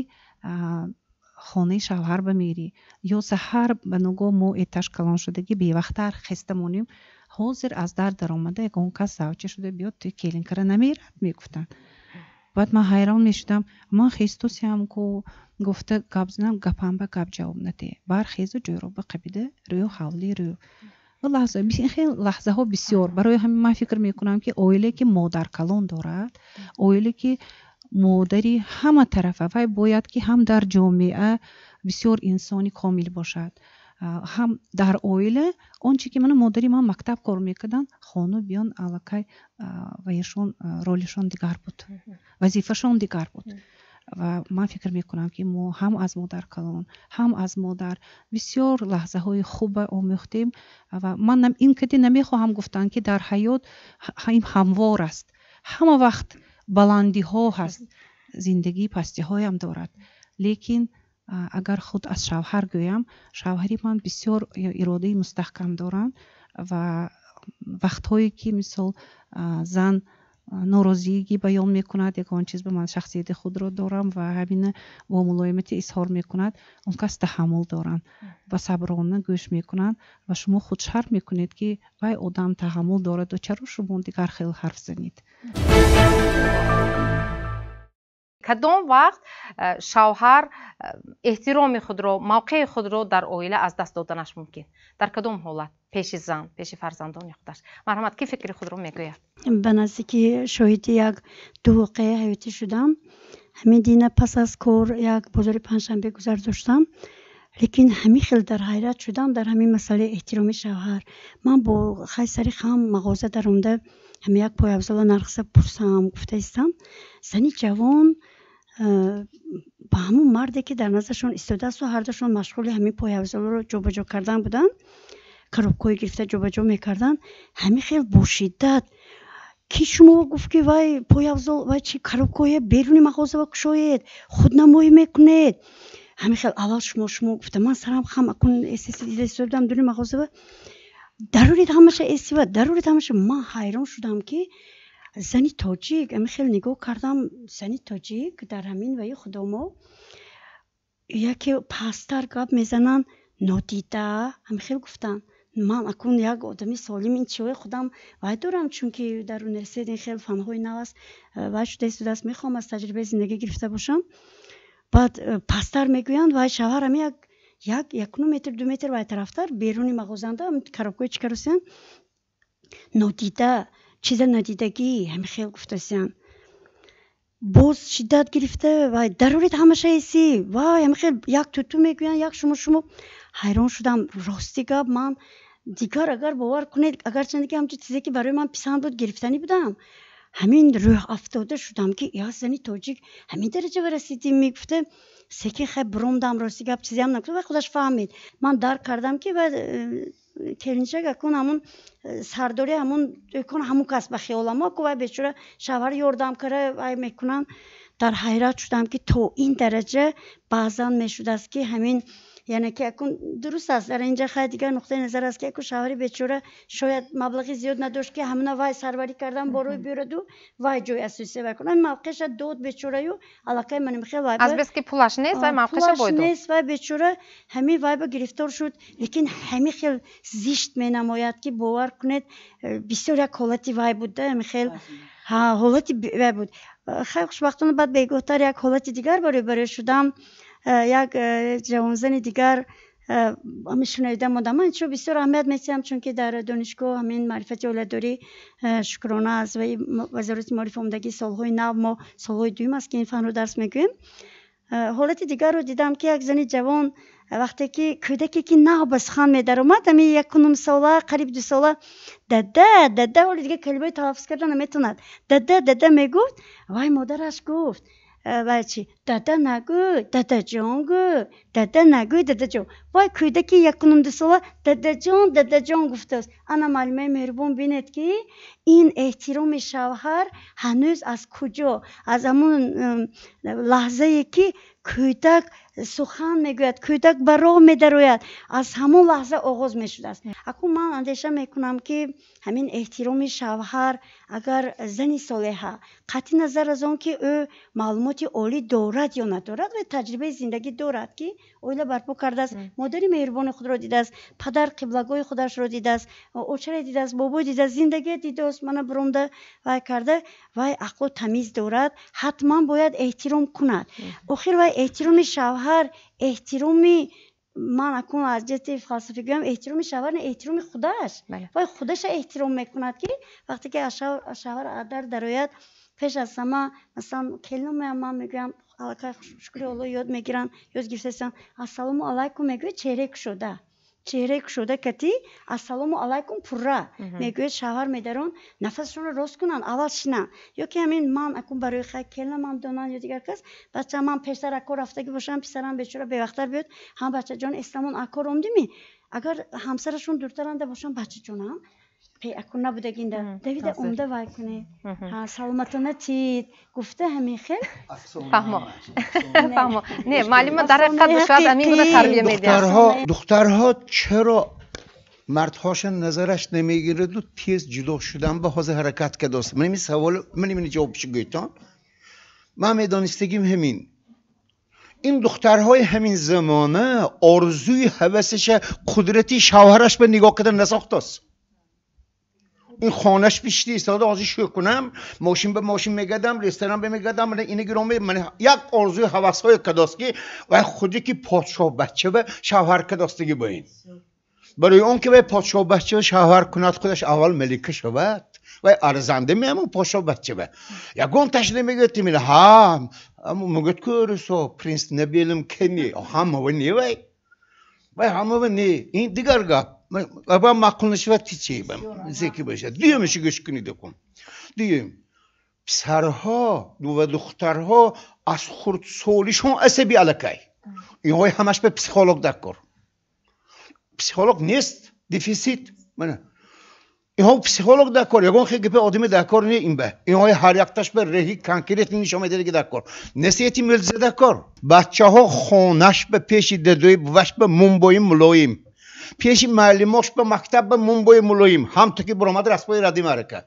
хонаи шавҳар ба мерӣ, ё саҳар ба ногоҳ мо этаж калон шудагӣ, бевақттар хеста монем, ҳозир аз дар даромада ягон кас завча шуда биёд, туи келинкара намерад, мегуфтанд. Баъд ман ҳайрон мешудам, ман хестосиам ку, гуфта гап занам, гапам ба гап ҷавоб надиҳ, бархезу ҷӯроба қабида рӯ ҳавли рӯ. Лаҳза хел лаҳзаҳо бисёр. Барои ҳамин ман фикр мекунам, ки оиле ки модаркалон дорад, оиле ки модари ҳама тарафа, вай бояд ки ҳам дар ҷомеа бисёр инсони комил бошад, ҳам дар оила. Он чи ки мана модари ман мактаб кор мекарданд, хона биён аллакай ваешон ролишон дигар буд, вазифашон дигар буд. Ва ман фикр мекунам, ки мо ҳам аз модаркалон, ҳам аз модар бисёр лаҳзаҳои хуба омӯхтем. Ва ман ин кади намехоҳам гуфтан, ки дар ҳаёт ин ҳамвор аст, ҳама вақт баландиҳо ҳаст, зиндагӣ пастиҳоям дорад. Лекин агар худ аз шавҳар гӯям, шавҳари ман бисёр иродаи мустаҳкам доранд ва вақтҳое ки мисол зан норозигӣ баён мекунад ягон чиз ба ман, шахсияти худро дорам ва ҳамина бо мулоимати изҳор мекунад, он кас таҳаммул доранд ва саброна гӯш мекунанд. Ва шумо худ шарм мекунед, ки вай одам таҳаммул дораду чаро шумо дигар хел ҳарф занед. Кадом вақт шавҳар эҳтироми худро, мавқеи худро дар оила аз даст доданаш мумкин? Дар кадом ҳолат? Пеши зан, пеши фарзандони худаш. Марҳамат, ки фикри худро мегӯяд? Ба наздики шоҳиди як ду воқеаи ҳаётӣ шудам. Ҳамин дина пас аз кор як бозори Панҷшанбе гузар доштам, лекин ҳамин хел дар ҳайрат шудам дар ҳамин масъалаи эҳтироми шавҳар. Ман бо хай сари хам мағоза даромада, ҳами як пойафзола нархса пурсам гуфта истам, зани ҷавон ба ҳамон марде ки дар наздашон истодаасту ҳардушон машғули ҳамин пойафзоларо ҷобаҷо кардан буданд, коробкаҳое гирифта ҷобаҷо мекарданд, ҳамин хел бо шиддат: «Ки шумо гуфт, ки вай пойафзол, вай чи коробкаҳое беруни мағозава кушоед, худнамоӣ мекунед?» Ҳамин хел аввал шумо шумо гуфта, ман сарам хам акун эсеси дида истодам дури мағозава, дарурид ҳамаша эсива, дарурид ҳамаша. Ман ҳайрон шудам, ки зани тоҷик, ҳамин хел нигоҳ кардам, зани тоҷик дар ҳамин ваи худомо яке пасттар гап мезананд, нодида ҳамин хел гуфтанд. Ман акун як одами солим, ин чиҳои худам вай дорам, чунки дар университет ин хел фанҳои нав аст, вай шуда истодааст, мехоҳам аз таҷрибаи зиндагӣ гирифта бошам. Баъд пасттар мегӯянд, вай шавҳарам як якну метр, 2 метр вай тарафтар, беруни мағозанда коробкаи чӣ каросиянд, нодида, чиза надидагӣ ҳамин хел гуфтасиянд. Боз шиддат гирифта, вай дарурид ҳамаша эсӣ, вай ҳамин хел як туту мегӯянд, як шумо шумо. Ҳайрон шудам, рости гап. Ман дигар, агар бовар кунед, агарчанде ки ҳамчун чизе ки барои ман писанд буд, гирифтанӣ будам, ҳамин рӯҳ афтода шудам, ки я зани тоҷик ҳамин дараҷа расидим мегуфта. Секин хай буромдам, рости гап, чизеам нагуфт, вай худаш фаҳмид. Ман дарк кардам, ки вай келинчак акун ҳамун сардори ҳамун дӯкон, ҳамун кас ба хиёлам ку, вай бечора шавҳар ёрдам кара вай мекунанд. Дар ҳайрат шудам, ки то ин дараҷа баъзан мешудааст, ки ҳамин, яъне ки акун дуруст аст, дар инҷа хай дигар нуқтаи назар аст, ки акун шавҳари бечора шояд маблағи зиёд надошт, ки ҳамуна вай сарварӣ кардан борӯи биёраду вай ҷои асосӣ вай кунад. Мавқеаша дод бечораю, аллакай маним хел вай аз бес ки пулаш нест, вай мавқеаша бой дод. Нест, вай бечора ҳамин вай ба гирифтор шуд, лекин ҳамин хел зишт менамояд, ки бовар кунед, бисёр як ҳолати вай буд да, ҳамин хел ҳолати вай буд. Хай, хушбахтона, баъд бегоҳтар як ҳолати дигар барои шудам. Як ҷавонзани дигар ҳамин шунаида мондам. Ман чо бисёр аҳамият медиҳам, чунки дар донишгоҳ ҳамин маърифати оиладорӣ, шукрона, аз вазорати маориф омодагии солҳои нав, мо солҳои дуюм аст, ки ин фанро дарс мегӯем. Ҳолати дигарро дидам, ки як зани ҷавон, вақте ки кӯдаке ки нав ба сухан медаромад, ҳамин 1.5 сола, қариб 2 сола, дада, дада, ҳоли дигар калимаи талаффуз карда наметавонад, дада, дада мегуфт. Вай модараш гуфт: вай чи, дада нагӯ, дадаҷон гӯ, дада нагӯ, дадаҷон. Вай кӯдаки 1.5-2 сола дадаҷон, дадаҷон гуфтааст. Ана, муаллимаи меҳрубон, бинед, ки ин эҳтироми шавҳар ҳанӯз аз куҷо, аз ҳамун лаҳзае ки кӯдак сухан мегӯяд, кӯдак ба роҳ медарояд, аз ҳамон лаҳза оғоз мешудааст. Акун ман андеша мекунам, ки ҳамин эҳтироми шавҳар, агар зани солеҳа, қатъи назар аз он ки ӯ маълумоти олӣ дорад ё надорад, ва таҷрибаи зиндагӣ дорад, ки оила барпо кардааст, модари меҳрубони худро дидааст, падар қиблагоҳи худашро дидааст, очаре дидааст, бобой дидааст, зиндагие дидааст, мана буромда вай карда, вай ақлу тамиз дорад, ҳатман бояд эҳтиром кунад. Охир вай эҳтироми шавҳар, эҳтироми, ман акун аз ҷиҳати фалсафӣ гӯям, эҳтироми шавҳар не, эҳтироми худаш, вай худаша эҳтиром мекунад, ки вақте ки аз шавҳар дар дарояд, пеш аз ҳама, масалан, келинамоям, ман мегӯям, аллакай, шукри Алло, ёд мегиранд, ёд гирифтаистанд, ассалому алайкум мегӯяд, чеҳраи кушода, чеҳраи кушода кати ассалому алайкум пурра мегӯяд. Шавҳар медарон, нафасшонро рост кунанд, аввал шинанд, ё ки ҳамин ман акун барои хай келинамам донанд ё дигар кас, бача ман пештар акор рафтагӣ бошам, писарам бечора бевақттар биёд, ҳам бачаҷон, эстамон акор омдимӣ? Агар ҳамсарашон дуртаранда бошанд, бачаҷонам, акун набудагинда давида омда вай кунед, саломатона тид гуфта, ҳамин хел. Фаҳмо, фаҳмо. Не, муаллима дар ҳақиқат шояд ҳамин гуна тарбия медиҳад. Духтарҳо чаро мардҳошон назараш намегираду тез ҷудо шудан ба ҳозир ҳаракат кардааст? Ман ин савол, ман ин ҷавобшо гӯйтон. Ман медонистагим, ҳамин ин духтарҳои ҳамин замона орзуи ҳавасаша қудрати шавҳараш ба нигоҳ кардан насохтааст. Ин хонаш пишти истода, ҳозир шӯ кунам, мошин ба мошин мегардам, ресторан ба мегардам, мана ина гиром, мана як орзуи ҳавасҳое кардааст, ки вай худе ки подшоҳ бача ба шавҳар кардастагӣ. Бо ин барои он ки вай подшоҳ бача шавҳар кунад, худаш аввал малика шавад, вай арзанда меамун подшоҳ бача ба ягон таш намегӯяд, тимила ҳа мегӯяд, ку русо принц на белом коне, ҳамава не, вай ҳамава не. Ин дигар гап, аба маъқул нашавад, чӣ зеки бошад. Дуюмашо гӯш кунед кун. Дуюм, писарҳо ва духтарҳо аз хурдсолишон асаби аллакай. Инҳои ҳамаш ба психолог дар кор, психолог нест, дефицит. Мана Инҳо психолог дар кор, ягон хел гапи одами дар кор не ин ба. Инҳои ҳар якташ ба реҳи конкретни нишон медиҳад ки дар кор. Насиҳати мӯъҷиза дар кор. Бачаҳо хонаш ба пеши дадои буваш ба мумбои мулоим. Пеши муаллимош ба мактаб ба мумбои мулоим. Ҳам то ки баромад распои ради марака.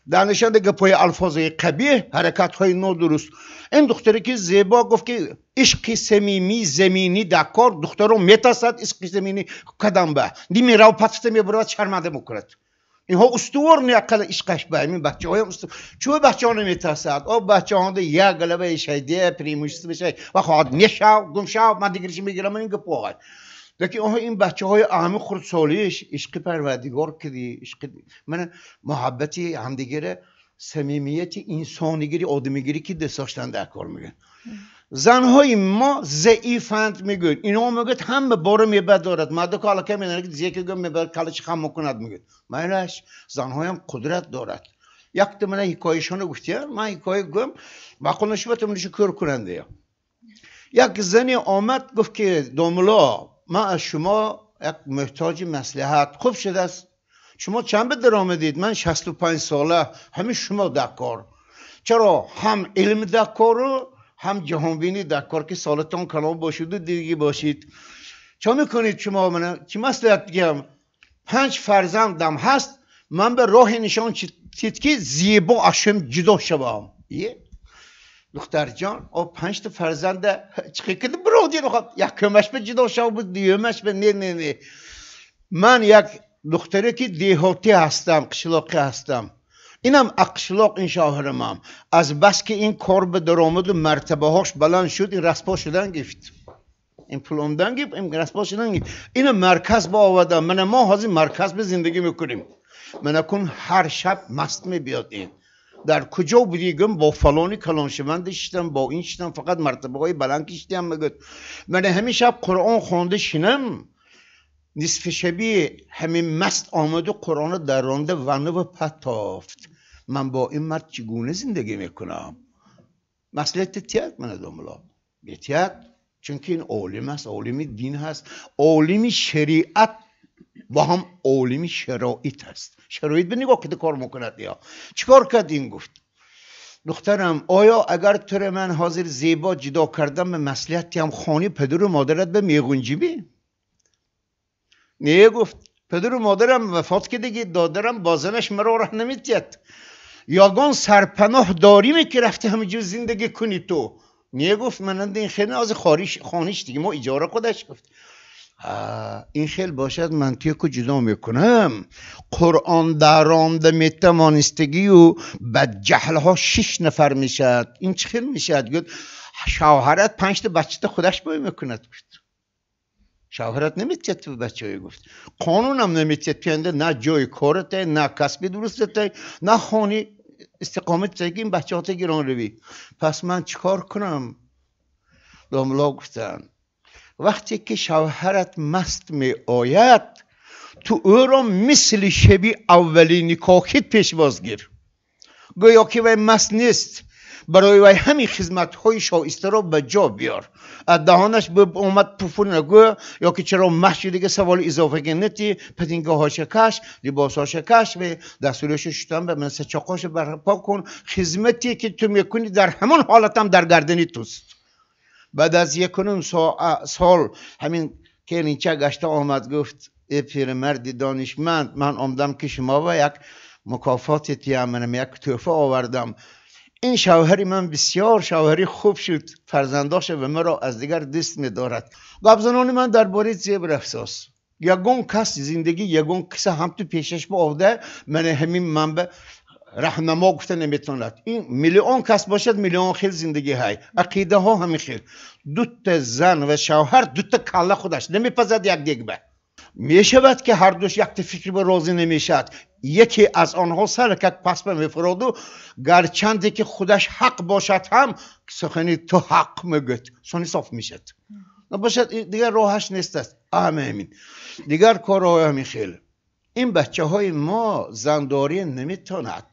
Дар нишонда гапҳои алфозаи қабеҳ, ҳаракатҳои нодуруст. Ин духтаре ки зебо гуфт ки ишқи самимӣ заминӣ дар кор, духтаро метарсад ишқи заминӣ кадам ба. Нимирав патфта мебарад, шарманда мекунад. Инҳо устувор неақал ишқаш ба ҳамин бачаҳоям устувор. Чӯ бачаҳо наметарсад? О бачаҳонда як галабаи шайдия преимущество шай ва хоҳад нешав, гумшав, ман дигариши мегирам ин гапҳо. Лекин онҳо ин бачаҳои аҳми хурдсолиш ишқи парвардигор киди, ишқи мана муҳаббати ҳамдигаре, самимияти инсонигири, одамигири ки дӯст доштан дар кор мегӯянд. Занҳои мо заифанд мегӯянд. Инҳо мегӯяд ҳама боро мебардорад. Мардако аллакай медонад ки зеки гӯ мебарад, калачи хам мекунад мегӯяд. Майлаш, занҳоям қудрат дорад. Якта мана ҳикояшонро гуфтия, ман ҳикоя гӯям, маъқул нашуд, муниши кӯр кунанда. Як зане омад гуфт ки домулло, ман аз шумо як муҳтоҷи маслиҳат. Хуб шудааст. Шумо чанд ба даромадед? Ман 65 сола. Ҳамин шумо дар кор. Чаро ҳам илм дар кору ҳам ҷаҳонбинӣ дар кор ки солатон калон бошиду дигӣ бошид. Чо мекунед шумо? Мана чӣ маслиҳат дигам? 5 фарзандам ҳаст, ман ба роҳе нишон чид ки зебо аз шум ҷудо шавам. Е? Духтарҷон, о 5 та фарзанда чӣ киди биродин? Якумаш ба ҷудо шав буд, дуюмаш ба не, не, не. Ман як духтаре ки деҳотӣ ҳастам, қишлоқӣ ҳастам. Инам қишлоқ ин шавҳарамам. Аз бас ки ин кор ба даромаду мартабаҳош баланд шуд, ин распо шудан гирифт. Ин пул омдан гирифт, ин распо шудан гирифт. Ина марказ ба овардам. Мана мо ҳозир марказ ба зиндагӣ мекунем. Мана кун ҳар шаб маст мебиёд ин. Дар куҷо будӣ? Гум бо фалони калоншаванда шиштам, бо ин шиштам, фақат мартабаҳои баланд киштиам мегӯяд. Мана ҳамин шаб Қуръон хонда шинам, нисфи шаби ҳамин маст омаду Қуръонро даронда ваннава патофт. Ман бо ин мард чӣ гуна зиндагӣ мекунам? Маслиҳати тият мана домулло. Бетият, чунки ин олим аст, олими дин ҳаст, олими шариат бо ҳам олими шароит аст. Шароит ба нигоҳ кида кор мекунад ё. Чӣ кор кард ин гуфт? Духтарам, оё агар туро ман ҳозир зебо ҷудо кардам, ба маслиҳатиам хони падару модарат ба меғунҷибӣ? Не гуфт. Падару модарам вафот кардагӣ, додарам бо занаш маро роҳ наметиҳад. Ягон сарпаноҳ дориме ки рафти ҳаминҷо зиндагӣ кунӣ ту? Не гуфт, мананд ин хел аз хониш диги мо иҷора худаш гуфт. Ин хел бошад, ман туяку ҷудо мекунам. Қуръон даронда метавонистагию бадҷаҳлҳо 6 нафар мешавад. Ин чӣ хел мешавад? Гуфт, шавҳарат 5 та бачата худаш бой мекунад. Гуфт, шавҳарат наметиҳад ту бачаҳое. Гуфт, қонунам наметиҳад туянда на ҷои корате, на касби дурустате, на хони истиқомат ки ин бачаҳота гирон равӣ. Пас ман чӣ кор кунам? Домло гуфтанд, вақте ки шавҳарат маст меояд, ту ӯро мисли шаби аввали никоҳит пешвоз гир. Гӯё ки вай маст нест, барои вай ҳамин хизматҳои шоистаро ба ҷо биёр. Аз даҳонаш омад пуфу нагӯ, ё ки чаро маст шуд, дига саволи изофа нати, патинкаҳоша каш, либосҳоша каш, ва дастурияшо шутан ба ман сачоқҳоша барпо кун. Хизмате ки ту мекунӣ дар ҳамон ҳолатам дар гардани туст. Баъд аз якуним сол ҳамин келинча гашта омад, гуфт, э пирамарди донишманд, ман омдам ки шумо ба як мукофоте тиям, манам як тӯҳфа овардам. Ин шавҳари ман бисёр шавҳари хуб шуд, фарзандоша ва маро аз дигар дӯст медорад. Гапзанони ман дар бораи зебр афсос. Ягон кас зиндагӣ, ягон киса ҳам ту пешаш биовда, мана ҳамин ман ба раҳнамо гуфта наметавонад. Ин миллион кас бошад, миллион хел зиндагӣ ҳай. Ақидаҳо ҳамин хел. Дута зан ва шавҳар, дута калла худаш намепазад як дегба. Мешавад ки ҳардуш якта фикр ба розӣ намешавад. Яке аз онҳо саракак пас ба мефуроду, гарчанде ки худаш ҳақ бошад ҳам, сухани ту ҳақ мегӯяд, сони соф мешавад. Набошад, дигар роҳаш нест аст. Ҳамин. Дигар корҳои ҳамин хел. Ин бачаҳои мо зандорӣ наметавонад.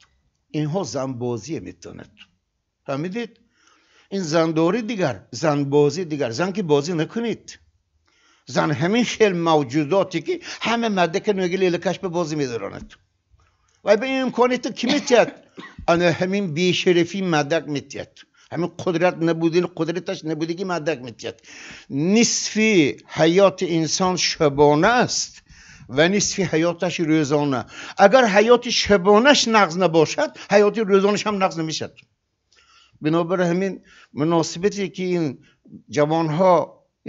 Инҳо занбозӣ метавонад. Фаҳмидед? Ин зандорӣ дигар, занбозӣ дигар. Зан ки бозӣ накунед. Зан ҳамин хел мавҷудоте ки ҳама мардака мегӯяд лелакаш ба бозӣ медаронад. Ва ба ин имконият ки метиҳад? Ана ҳамин бешарафӣ мардак метиҳад. Ҳамин қудрат набудин, қудраташ набудагӣ мардак метиҳад. Нисфи ҳаёти инсон шабона аст ва нисфи ҳаёташ рӯзона. Агар ҳаёти шабонаш нағз набошад, ҳаёти рӯзонаш ҳам нағз намешавад. Бинобар ҳамин муносибате ки ин ҷавонҳо,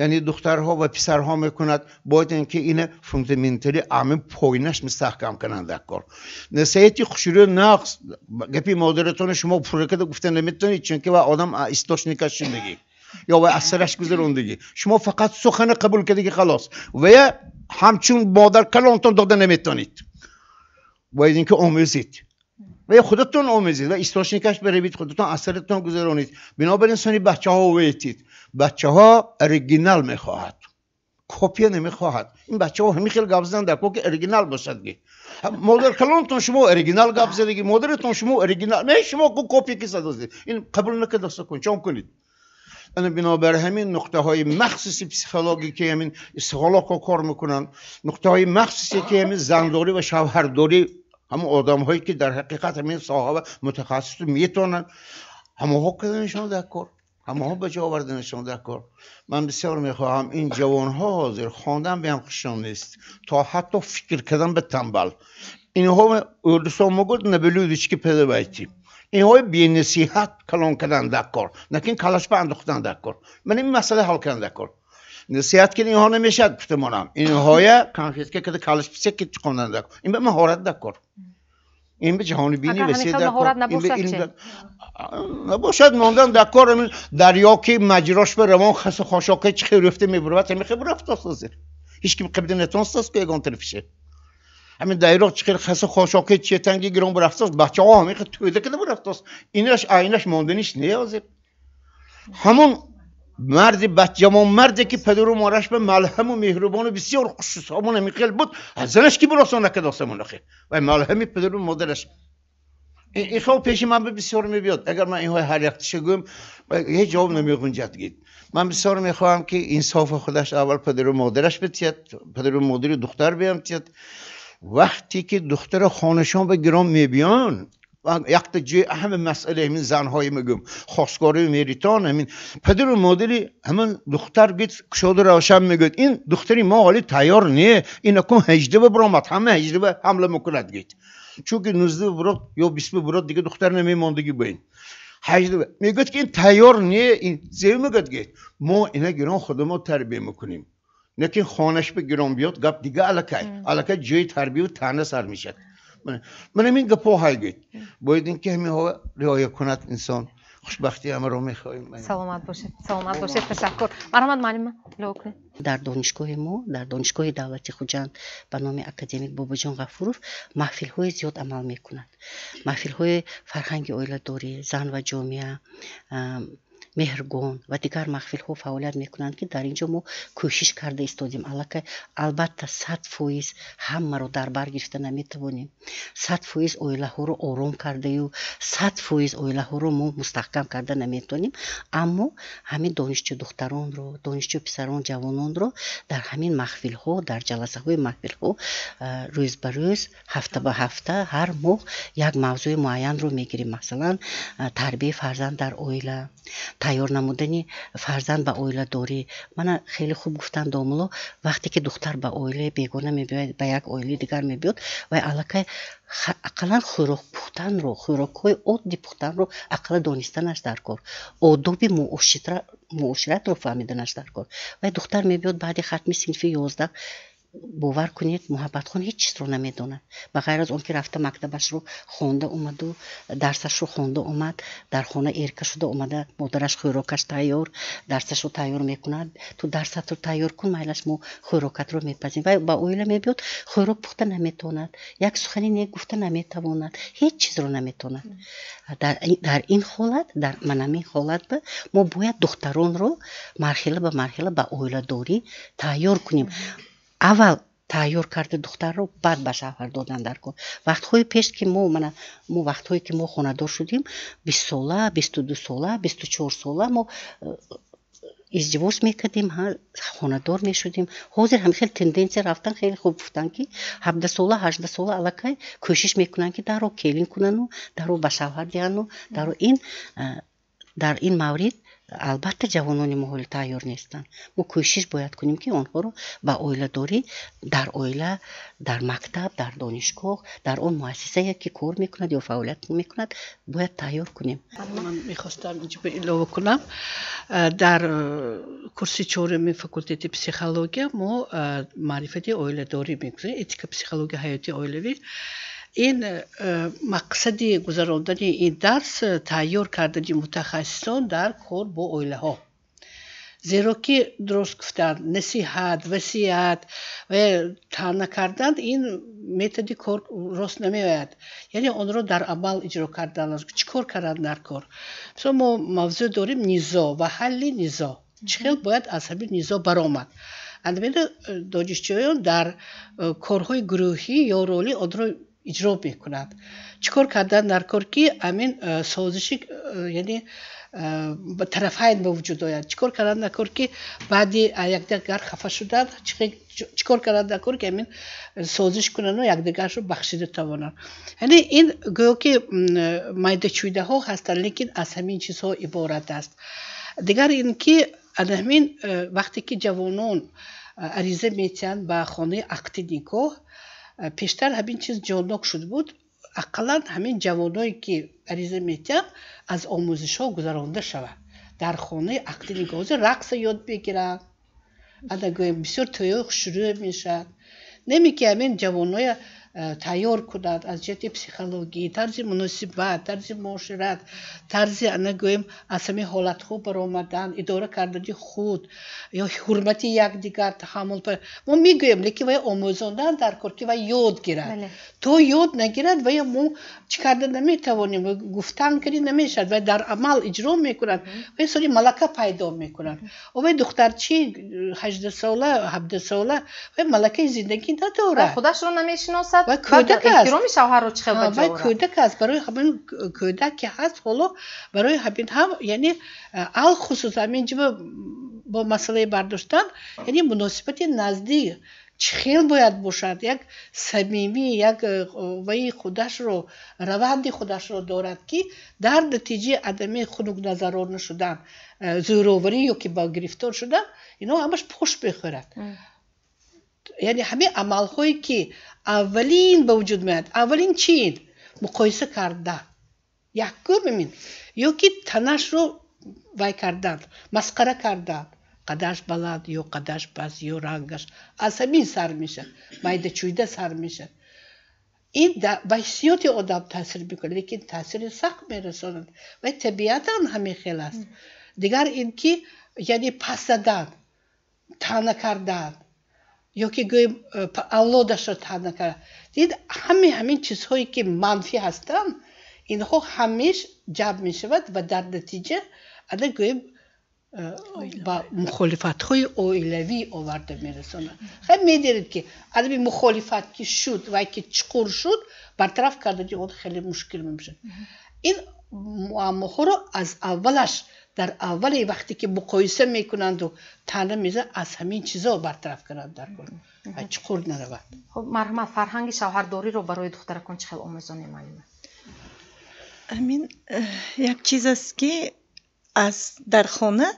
яъне духтарҳо ва писарҳо мекунад, бояд инки ина фундаментали ҳамин поинаш мустаҳкам кунанд дар кор. Насиҳати хушрӯ нағз, гапи модаратон шумо пурра карда гуфта наметавонед, чунки ва одам источникаш шудагӣ ё ва аз сараш гузарондагӣ. Шумо фақат сухана қабул кардагӣ, халос. Ва я ҳамчун модар калонтон дода наметавонед. Бояд инки омӯзед. Ва я худатон омӯзед ва источникаш баравед, худатон аз саратон гузаронед. Бинобар ин сони бачаҳо ветид. Бачаҳо оригинал мехоҳад, копия намехоҳад. Ин бачаҳо ҳамин хел гап заданд дар ки оригинал бошад. Модар калонтон шумо оригинал гап задагӣ, модаратон шумо оригинал не, шумо ку копия ки задозед. Ин қабул накардаста кун, чон кунед. Ана бинобар ҳамин нуқтаҳои махсуси психологӣ ки ҳамин психологҳо кор мекунанд, нуқтаҳои махсусе ки ҳамин зандорӣ ва шавҳардорӣ, ҳамон одамҳое ки дар ҳақиқат ҳамин соҳа мутахассис метавонанд, ҳамонҳо карданашон дар кор, ҳамонҳо ба ҷо оварданашон дар кор. Ман бисёр мехоҳам ин ҷавонҳо ҳозир хондан биам хушшон нест, то ҳатто фикр кардан ба танбал. Инҳо урдусон мегӯяд на блюдечки подавайте. Инҳои бенасиҳат калон кардан дар кор, накин калашпа андохтан дар кор. Ман ин масъала ҳал кардан дар кор. Насиҳат ки инҳо намешавад гуфтамонам. Инҳоя конфетка карда калашписа ки чиқондан дар кор. Ин ба маҳорат дар кор. Ин ба ҷаҳонибинӣ васеъ дар кор. Набошад мондан дар кор. Дарё ки маҷрош ба равон хасу хошока чӣ хел рафта мебурад, ҳамин хел рафтааст ҳозир. Ҳеҷ ким қабида натонистааст ки ягон тарафиша. Ҳамин дарё чӣ хел хасу хошока четанги гирон бурафтааст, бачаҳо ҳамин хел тӯда карда бурафтааст. Инаш айнаш монданиш не ҳозир. Ҳамон марди ҷавон марде ки падару модараш ба малҳаму меҳрубону бисёр хушҳисобон ҳамин хел буд, аз занаш ки биросон накардааст ҳамон хел. Ва малҳами падару модараш. Ин хел пеши ман бисёр мебиёд. Агар ман инҳои ҳар яктиша гӯям, ҳеҷ ҷавоб намеғунҷад гид. Ман бисёр мехоҳам ки инсофи худаш аввал падару модараш битиҳад, падару модари духтар биям тиҳад. Вақте ки духтара хонашон ба гирон мебиён, якта ҷои ҳама масъала ҳамин занҳое мегӯям, хостгории меритон, ҳамин падару модари ҳамин духтар гид кушоду равшан мегӯяд, ин духтари мо ҳоли тайёр не, ин акун ҳаждаба биромад, ҳама ҳаждаба ҳамла мекунад гид. Чунки 19 бирод ё 20 бирод дига духтар намемондагӣ бо ин. ҳаждаба мегӯяд ки ин тайёр не, ин зев мегӯяд гид, мо ина гирон худамо тарбия мекунем. Лекин хонаш ба гирон биёд, гап дига аллакай, аллакай ҷои тарбияву таъна сар мешавад. Ман ҳамин гапҳо ҳай гӯед. Бояд ин ки ҳаминҳо риоя кунад инсон. Хушбахтии ҳамаро мехоҳем. Саломат бошед, саломат бошед, ташаккур. Марҳамат муаллима, илова кунед. Дар донишгоҳи мо, дар донишгоҳи давлати Хуҷанд ба номи академик Бобоҷон Ғафуров маҳфилҳои зиёд амал мекунад. Маҳфилҳои фарҳанги оиладорӣ, зан ва ҷомеа, меҳргон ва дигар маҳфилҳо фаъолият мекунанд, ки дар ин ҷо мо кӯшиш карда истодем. Аллакай албатта 100% ҳамаро дар бар гирифта наметавонем. 100% оилаҳоро ором кардаю 100% оилаҳоро мо мустаҳкам карда наметавонем, аммо ҳамин донишҷӯ духтаронро, донишҷӯ писарон, ҷавононро дар ҳамин маҳфилҳо, дар ҷаласаҳои маҳфилҳо рӯз ба рӯз, ҳафта ба ҳафта, ҳар моҳ як мавзӯи муайянро мегирем. Масалан, тарбияи фарзанд дар оила, тайёр намудани фарзанд ба оиладорӣ. Мана хеле хуб гуфтанд домулло, вақте ки духтар ба оилаи бегона мебиёяд, ба як оилаи дигар мебиёд, вай аллакай ақаллан хӯрок пухтанро, хӯрокҳои оддӣ пухтанро ақалла донистанаш дар кор, одоби муоширатро фаҳмиданаш дар кор. Вай духтар мебиёд баъди хатми синфи 11, бовар кунед, Муҳаббатхон ҳеҷ чизро намедонад, ба ғайр аз он ки рафта мактабашро хонда омаду дарсашро хонда омад, дар хона эрка шуда омада, модараш хӯрокаш тайёр, дарсашро тайёр мекунад, ту дарсатро тайёр кун, майлаш мо хӯрокатро мепазем. Вай ба оила мебиёд, хӯрок пухта наметавонад, як сухани нек гуфта наметавонад, ҳеҷ чизро наметавонад. Дар ин ҳолат, дар манамин ҳолат мо бояд духтаронро марҳила ба марҳила ба оиладорӣ тайёр кунем. Аввал тайёр карда духтарро, баъд ба шавҳар додан дар кор. Вақтҳои пеш ки мо, мана мо вақтҳое ки мо хонадор шудем, 20 сола, 22 сола, 24 сола мо Издивоҷ мекардем, хонадор мешудем. Ҳозир ҳам хел тенденсия рафтан, хеле хуб гуфтанд, ки 17 сола, 18 сола аллакай кӯшиш мекунанд, ки дарро келин кунану дарро ба шавҳар диҳану дарро. Ин дар ин маврид албатта ҷавонони мо ҳоло тайёр нестанд. Мо кӯшиш бояд кунем, ки онҳоро ба оиладорӣ дар оила, дар мактаб, дар донишгоҳ, дар он муассисае, ки кор мекунад ё фаъолият мекунад, бояд тайёр кунем. Ман мехостам инҷо илова кунам. Дар курси чоруми факултети психология мо маърифати оиладорӣ мегузарем, этика, психология ҳаёти оилавӣ. Ин мақсади гузарондани ин дарс тайёр кардани мутахассисон дар кор бо оилаҳо, зеро ки дуруст гуфтанд, насиҳат, васият ва таъна кардан, ин методи кор рост намеояд. Яъне онро дар амал иҷро кардан лозим. Чӣ кор кардан дар кор? Мисол, мо мавзӯъ дорем: низоъ ва ҳалли низоъ, чӣ хел бояд аз ҳамин низоъ баромад. Андамеда донишҷӯён дар корҳои гурӯҳӣ ё ролӣ онро иҷро мекунанд. Чӣ кор кардан дар кор, ки ҳамин созиши яъне тарафайн ба вуҷуд ояд? Чӣ кор кардан дар кор, ки баъди якдигар хафа шудан, чӣ кор кардан дар кор, ки ҳамин созиш кунану якдигарро бахшида тавонанд? Яъне ин гӯё ки майдачӯйдаҳо ҳастанд, лекин аз ҳамин чизҳо иборат аст. Дигар ин ки ана ҳамин вақте ки ҷавонон ариза метиҳанд ба хонаи ақди никоҳ, пештар ҳамин чиз ҷоннок шуд буд, ақаллан ҳамин ҷавоное, ки ариза метиҳанд, аз омӯзишҳо гузаронда шавад дар хонаи ақди никоҳ. Ҳозир рақса ёд мегиранд, ана гӯем, бисёр тӯёи хушрӯ мешавад. Неме ки ҳамин ҷавоноя тайёр кунад аз ҷиҳати психологӣ, тарзи муносибат, тарзи муошират, тарзи, ана гӯем, аз ҳамин ҳолатҳо баромадан, идора кардани худ ё ҳурмати якдигар, таҳаммул. Мо мегӯем, лекин вай омӯзондан дар кор, ки вай ёд гирад. То ёд нагирад, вая мо чӣ карда наметавонем, гуфтан кари намешавад. Вай дар амал иҷро мекунад, вай соли малака пайдо мекунад. Вай духтарчи 18 сола, 17 сола, вай малакаи зиндагӣ надорад. Худашро намешиносад. Вай кӯдак аст. Эҳтироми шавҳарро чӣ хел ба ҷо Вай кӯдак аст. Барои ҳамин кӯдак ки ҳаст ҳоло, барои ҳамин ҳам, яъне алхусус ҳамин ҷиба бо масъалаи бардоштан, яъне муносибати наздик чӣ хел бояд бошад, як самимӣ, як ваи худашро, раванди худашро дорад, ки дар натиҷаи адами хунукназарона шудан, зӯроварӣ ё ки ба гирифтор шудан, ино ҳамаш пош мехӯрад. Яъне ҳамин амалҳое, ки аввалин ба вуҷуд меояд, аввалин чин муқоиса кардан, якум ин ё ки танашро вай кардан, масхара кардан, қадаш баланд ё қадаш паст ё рангаш, аз ҳамин сар мешавад, майдачӯйда сар мешавад. Ин ба ҳиссиёти одам таъсир мекунад, лекин таъсири сахт мерасонад. Вай табиатан ҳамин хел аст. Дигар ин ки, яъне пас задан, таъна кардан ё ки гӯем, авлодашро таъна кардан, дид, ҳамаи ҳамин чизҳое, ки манфӣ ҳастанд, инҳо ҳамеш ҷамъ мешавад ва дар натиҷа, ана гӯем, ба мухолифатҳои оилавӣ оварда мерасонад. Хай, медонед, ки адами мухолифат ки шуд ва ки чуқур шуд, бартараф кардани он хеле мушкил мешавад. Ин муаммоҳоро аз аввалаш, дар аввали вақте ки муқоиса мекунанду таъна мезананд, аз ҳамин чизо бартараф кардан дар кор, чуқур наравад. Хуб, марҳамат, фарҳанги шавҳардориро барои духтаракон чӣ хел омӯзонем, муаллима? Ҳамин як чиз аст, ки аз дар хона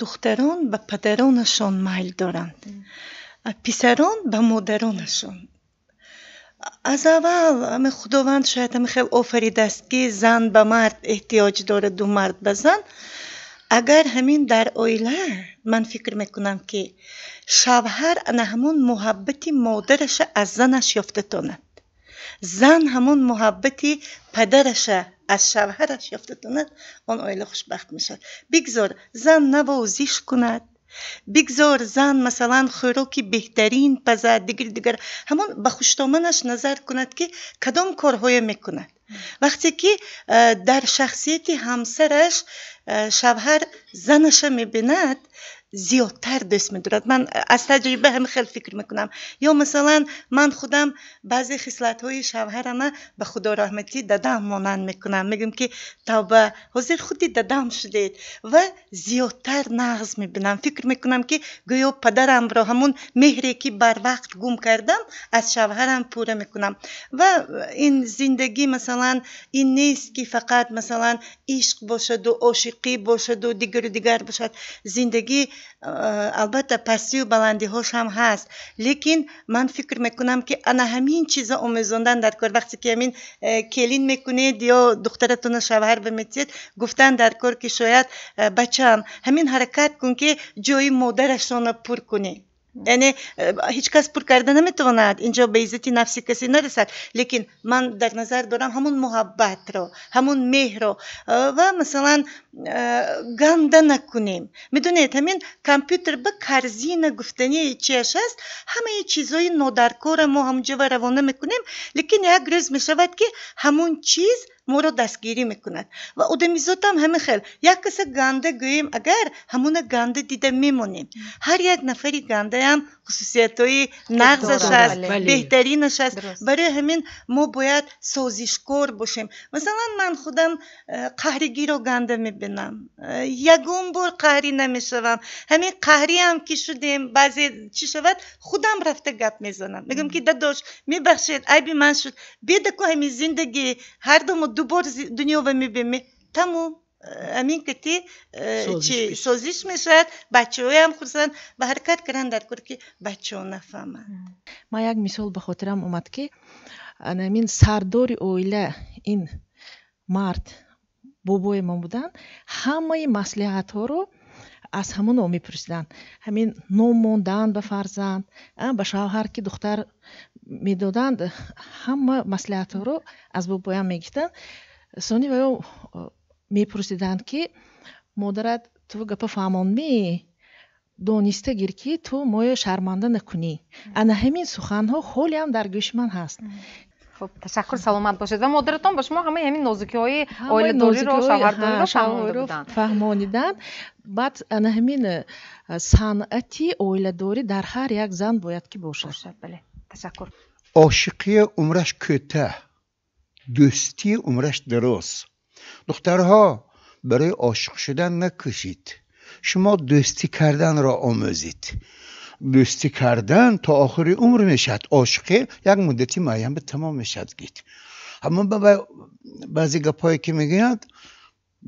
духтарон ба падаронашон майл доранд, писарон ба модаронашон. Аз аввал ҳами Худованд шояд ҳами хел офаридааст, ки зан ба мард эҳтиёҷ дораду мард ба зан. Агар ҳамин дар оила, ман фикр мекунам, ки шавҳар ана ҳамон муҳаббати модараша аз занаш ёфта тонад, зан ҳамон муҳаббати падараша аз шавҳараш ёфта тонад, он оила хушбахт мешавад. Бигзор зан навозиш кунад, бигзор зан, масалан, хӯроки беҳтарин пазад, дигар дигар, ҳамон ба хуштоманаш назар кунад, ки кадом корҳое мекунад. Вақте ки дар шахсияти ҳамсараш шавҳар занаша мебинад. Зиёдтар дӯст медорад. Ман аз таҷриба ҳамин хел фикр мекунам. Ё масалан, ман худам баъзе хислатҳои шавҳарама ба худораҳматӣ дадам монанд мекунам. Мегӯям, ки тавба, ҳозир худи дадам шудед, ва зиёдтар нағз мебинам. Фикр мекунам, ки гӯё падарамро, ҳамун меҳре, ки барвақт гум кардам, аз шавҳарам пурра мекунам. Ва ин зиндагӣ, масалан, ин нест, ки фақат, масалан, ишқ бошаду ошиқӣ бошаду дигару дигар бошад. Зиндагӣ, албатта, пастию баландиҳош ҳам ҳаст, лекин ман фикр мекунам, ки ана ҳамин чиза омӯзондан дар кор. Вақте ки ҳамин келин мекунед ё духтаратонро шавҳар бимедиҳед, гуфтан дар кор, ки шояд, бачаам, ҳамин ҳаракат кун, ки ҷои модарашонро пур кунӣ. Яъне ҳеҷ кас пур карда наметавонад, инҷо ба иззати нафси касе нарасад, лекин ман дар назар дорам ҳамун муҳаббатро, ҳамун меҳрро. Ва масалан, ганда накунем. Медонед, ҳамин компютер ба корзина гуфтани чиаш аст, ҳамаи чизҳои нодаркорро мо ҳамунҷо равона мекунем, лекин як рӯз мешавад, ки ҳамун чиз моро дастгирӣ мекунад. Ва одамизодам ҳамин хел: як каса ганда гӯем, агар ҳамуна ганда дида мемонем. Ҳар як нафари гандаям хусусиятҳои нағзаш аст, беҳтаринаш аст. Барои ҳамин мо бояд созишкор бошем. Масалан, ман худам қаҳригиро ганда мебинам, ягон бор қаҳрӣ намешавам. Ҳамин қаҳриам ки шудем, баъзе чӣ шавад, худам рафта гап мезанам, мегӯям, ки дадош, мебахшед, айби ман шуд, бедаку ҳамин зиндагӣ ҳарду мо ду бор дунёва мебинем, тамом. Ҳамин кати чи созиш мешавад, бачаҳоям хурсанд. Ва ҳаракат кардан дар кор, ки бачаҳо нафаҳманд. Ман як мисол ба хотирам омад, ки ҳамин сардори оила ин мард бобои ман буданд. Ҳамаи маслиҳатҳоро аз ҳамоно мепурсиданд. Ҳамин ном мондан ба фарзанд, ба шавҳар ки духтар медоданд, ҳама маслиҳатҳоро аз бобоям мегирифтанд. Сони ваё мепурсиданд, ки модарат ту гапа фаҳмондмӣ? Дониста гир, ки ту моё шарманда накунӣ. Ана ҳамин суханҳо ҳолиам дар гӯши ман ҳаст. Хуб, ташаккур, саломат бошед. Ва модаратон ба шумо ҳамаи ҳамин нозукиҳои оиладориро, шавҳардориро фаҳмонда буданд. Фаҳмониданд. Баъд ана ҳамин санъати оиладорӣ дар ҳар як зан бояд ки бошад. Бале, ташаккур. Ошиқӣ умраш кӯтаҳ, дӯстӣ умраш дароз. Духтарҳо, барои ошиқ шудан накӯшед, шумо дӯстӣ карданро омӯзед. Дӯстӣ кардан то охири умр мешавад, ошиқӣ як муддати муайян ба тамом мешавад. Гит ҳамон баъзе гапҳое ки мегӯянд,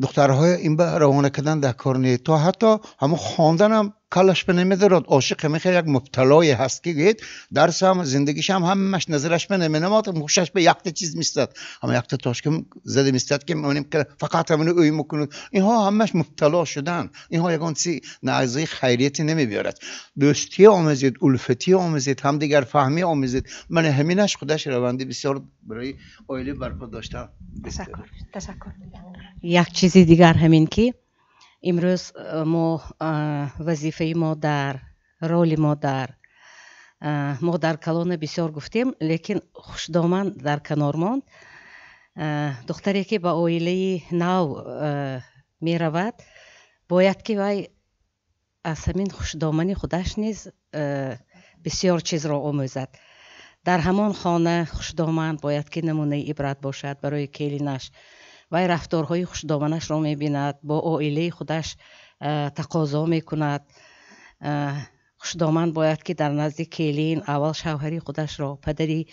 духтарҳои ин ба равона кардан дар кор не, то ҳатто ҳамон хонданам калаш ба намедарод. Ошиқ ҳамин як мубталое ҳаст, ки гӯед дарсам, зиндагишам, ҳамаш назараш ба наменамод, ҳушаш ба якта чиз мистад, ҳама якта тошка зада мистад, ки фақат ҳамину ӯй мекунад. Инҳо ҳамаш мубтало шудан, инҳо ягон чи наъзаи хайрияте намебиёрад. Дӯстӣ омезед, улфатӣ омезед, ҳамдигар фаҳмӣ омезед. Мана ҳаминаш худаш раванди бисёр барои оила барпо доштан. Ташаккур, ташаккур. Як чизи дигар ҳамин, ки имрӯз мо вазифаи модар, роли модар, мо дар калона бисёр гуфтем, лекин хушдоман дар канор монд. Духтаре ки ба оилаи нав меравад, бояд ки вай аз ҳамин хушдомани худаш низ бисёр чизро омӯзад. Дар ҳамон хона хушдоман бояд ки намунаи ибрат бошад барои келинаш. Вай рафторҳои хушдоманашро мебинад, бо оилаи худаш тақозо мекунад. Хушдоман бояд ки дар назди келин аввал шавҳари худашро, падари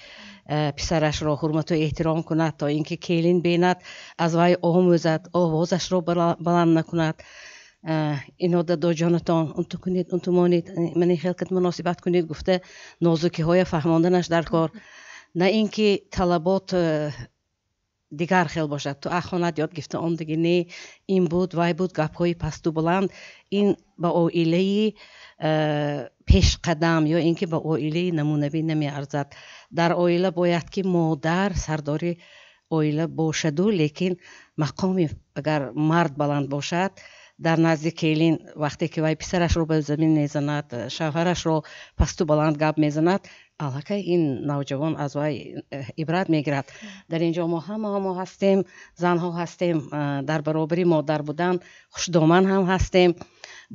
писарашро ҳурмату эҳтиром кунад, то ин ки келин бинад, аз вай омӯзад, овозашро баланд накунад. Ино дадоҷонатон унту кунед, унту монед, мани хел кат муносибат кунед гуфта, нозукиҳоя фаҳмонданаш дар кор. На ин ки талабот дигар хел бошад: ту ахонат ёд гирифта омдагӣ, не, ин буд, вай буд, гапҳои пасту баланд. Ин ба оилаи пешқадам ё ин ки ба оилаи намунавӣ намеарзад. Дар оила бояд ки модар сардори оила бошаду, лекин мақоми агар мард баланд бошад дар назди келин, вақте ки вай писарашро ба замин мезанад, шавҳарашро пасту баланд гап мезанад, Аллакай ин навҷавон аз вай ибрат мегирад. Дар ин ҷо мо ҳама мо ҳастем, занҳо ҳастем, дар баробари модар будан хушдоман ҳам ҳастем.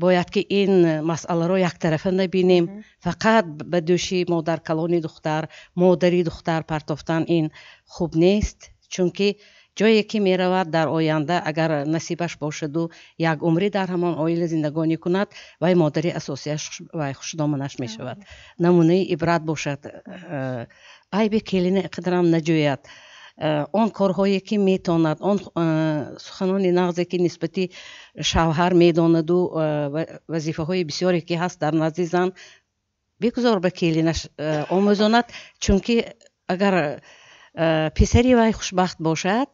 Бояд ки ин масъаларо яктарафа набинем. Фақат ба дӯши модаркалони духтар, модари духтар партофтан ин хуб нест, чунки ҷое ки меравад дар оянда, агар насибаш бошаду як умрӣ дар ҳамон оила зиндагонӣ кунад, вай модари асосияш вай хушдоманаш мешавад. Намунаи ибрат бошад, айби келина иқадарам наҷӯяд. Он корҳое ки метавонад, он суханони нағзе ки нисбати шавҳар медонаду вазифаҳои бисёре ки ҳаст дар назди зан, бигузор ба келинаш омӯзонад, чунки агар писари вай хушбахт бошад,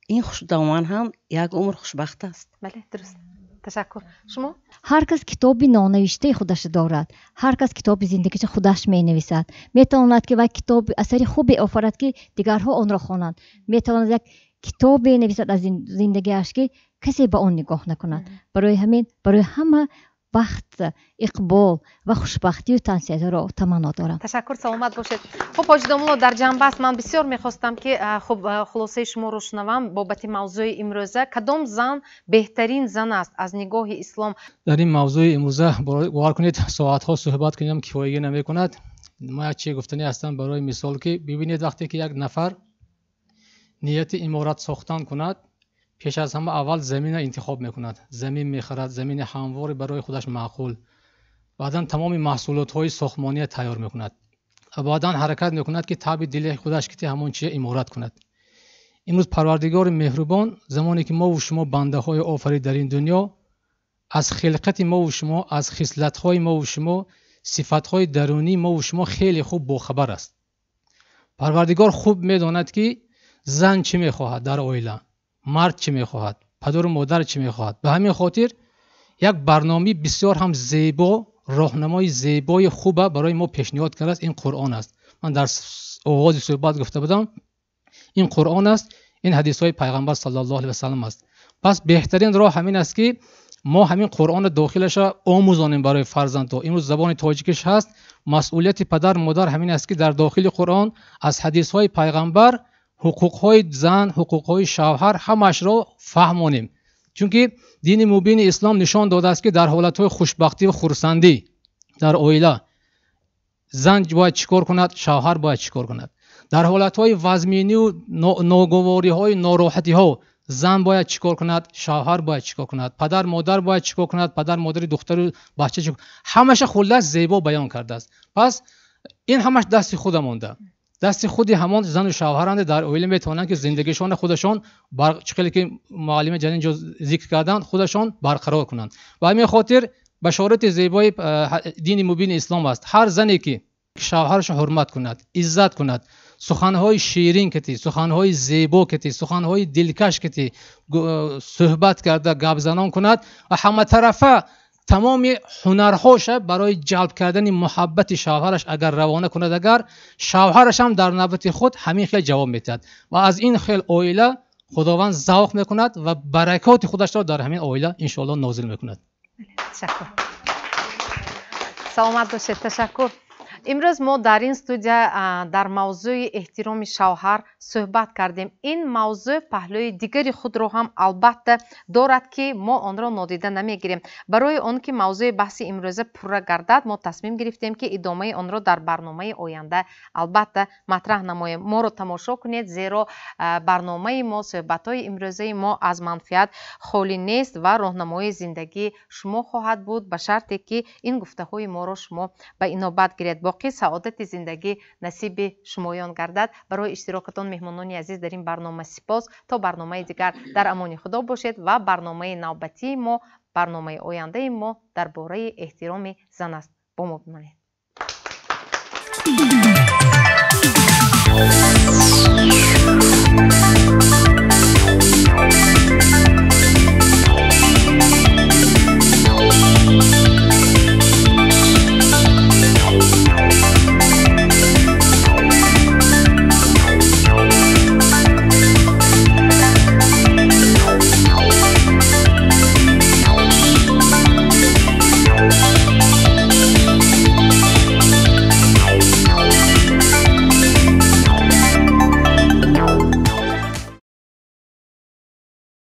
ин хушдоман ҳам як умр хушбахт аст. Бале, дуруст. Ташаккур. Шумо? Ҳар кас китоби нонавиштаи худашро дорад. Ҳар кас китоби зиндагиша худаш менависад. Метавонад ки вай китоб асари хубе офарад, ки дигарҳо онро хонанд. Метавонад як китобе нависад аз зиндагиаш, ки касе ба он нигоҳ накунад. Барои ҳамин барои ҳама бахт, иқбол ва хушбахтию тансиҳатиро таманно дорам. Ташаккур, саломат бошед. Хуб, ҳоҷи домулло, дар ҷанбаст ман бисёр мехостам ки хуб хулосаи шуморо шунавам бобати мавзӯи имрӯза. Кадом зан беҳтарин зан аст аз нигоҳи ислом? Дар ин мавзӯи имрӯза бовар кунед, соатҳо суҳбат кунем кифоягӣ намекунад. Ма як чизе гуфтанӣ ҳастам барои мисол, ки бибинед, вақте ки як нафар нияти иморат сохтан кунад, пеш аз ҳама аввал заминро интихоб мекунад. Замин мехарад, замини ҳамвори барои худаш маъқул. Баъдан тамоми маҳсулотҳои сохтмониро тайёр мекунад ва баъдан ҳаракат мекунад, ки таби дили худаш ки ҳамон чизе иморат кунад. Имрӯз Парвардигори меҳрубон замоне ки мову шумо бандаҳои офарид дар ин дунё, аз хилқати мову шумо, аз хислатҳои мову шумо, сифатҳои дарунии мову шумо хеле хуб бохабар аст. Парвардигор хуб медонад, ки зан чӣ мехоҳад дар оила, мард чӣ мехоҳад, падару модар чӣ мехоҳад. Ба ҳамин хотир як барномаи бисёр ҳам зебо, роҳнамои зебои хуба барои мо пешниҳод кардааст. Ин Қуръон аст. Ман дар оғози суҳбат гуфта будам, ин Қуръон аст, ин ҳадисҳои пайғамбар саллаллоҳу алайҳи васаллам аст. Пас беҳтарин роҳ ҳамин аст, ки мо ҳамин Қуръонро дохилаша омӯзонем барои фарзандҳо. Имрӯз забони тоҷикиш ҳаст, масъулияти падар модар ҳамин аст, ки дар дохили Қуръон аз ҳадисҳои пайғамбар ҳуқуқҳои зан, ҳуқуқҳои шавҳар ҳамаашро фаҳмонем. Чунки дини мубини ислом нишон додааст, ки дар ҳолатҳои хушбахтӣ ва хурсандӣ дар оила зан бояд чӣ кор кунад, шавҳар бояд чӣ кор кунад. Дар ҳолатҳои вазминию ногувориҳои нороҳатиҳо зан бояд чӣ кор кунад, шавҳар бояд чӣ кор кунад, падар модар бояд чӣ кор кунад, падар модари духтару бача чӣ, ҳамаша хуллас зебо баён кардааст. Пас ин ҳамаш дасти худа монда. Дасти худи ҳамон зану шавҳаранд дар оила метавонанд, ки зиндагишонро худашон, чӣ хеле ки муаллими ҷанин ҷо зикр карданд, худашон барқарор кунанд. Ба ҳамин хотир башорати зебои дини мубини ислом аст. Ҳар зане ки шавҳарашро ҳурмат кунад, иззат кунад, суханҳои ширин кити, суханҳои зебо кити, суханҳои дилкаш кити суҳбат карда гапзанон кунад ва ҳаматарафа тамоми ҳунарҳоша барои ҷалб кардани муҳаббати шавҳараш агар равона кунад, агар шавҳараш ҳам дар навбати худ ҳамин хел ҷавоб медиҳад ва аз ин хел оила Худованд завқ мекунад ва баракоти худашро дар ҳамин оила иншоаллоҳ нозил мекунад. Ташаккур. Саломат бошед, ташаккур. Имрӯз мо дар ин студия дар мавзӯи эҳтироми шавҳар суҳбат кардем. Ин мавзӯъ паҳлӯи дигари худро ҳам албатта дорад, ки мо онро нодида намегирем. Барои он ки мавзӯи баҳси имрӯза пурра гардад, мо тасмим гирифтем, ки идомаи онро дар барномаи оянда албатта матраҳ намоем. Моро тамошо кунед, зеро барномаи мо, суҳбатҳои имрӯзаи мо аз манфиат холӣ нест ва роҳнамои зиндагии шумо хоҳад буд, ба шарте ки ин гуфтаҳои моро шумо ба инобат гиред. Боқӣ саодати зиндагӣ насиби шумоён гардад. Барои иштирокатон меҳмонони азиз дар ин барнома сипос. То барномаи дигар дар амони Худо бошед ва барномаи навбатии мо, барномаи ояндаи мо дар бораи эҳтироми зан аст. Бо мо бимонед.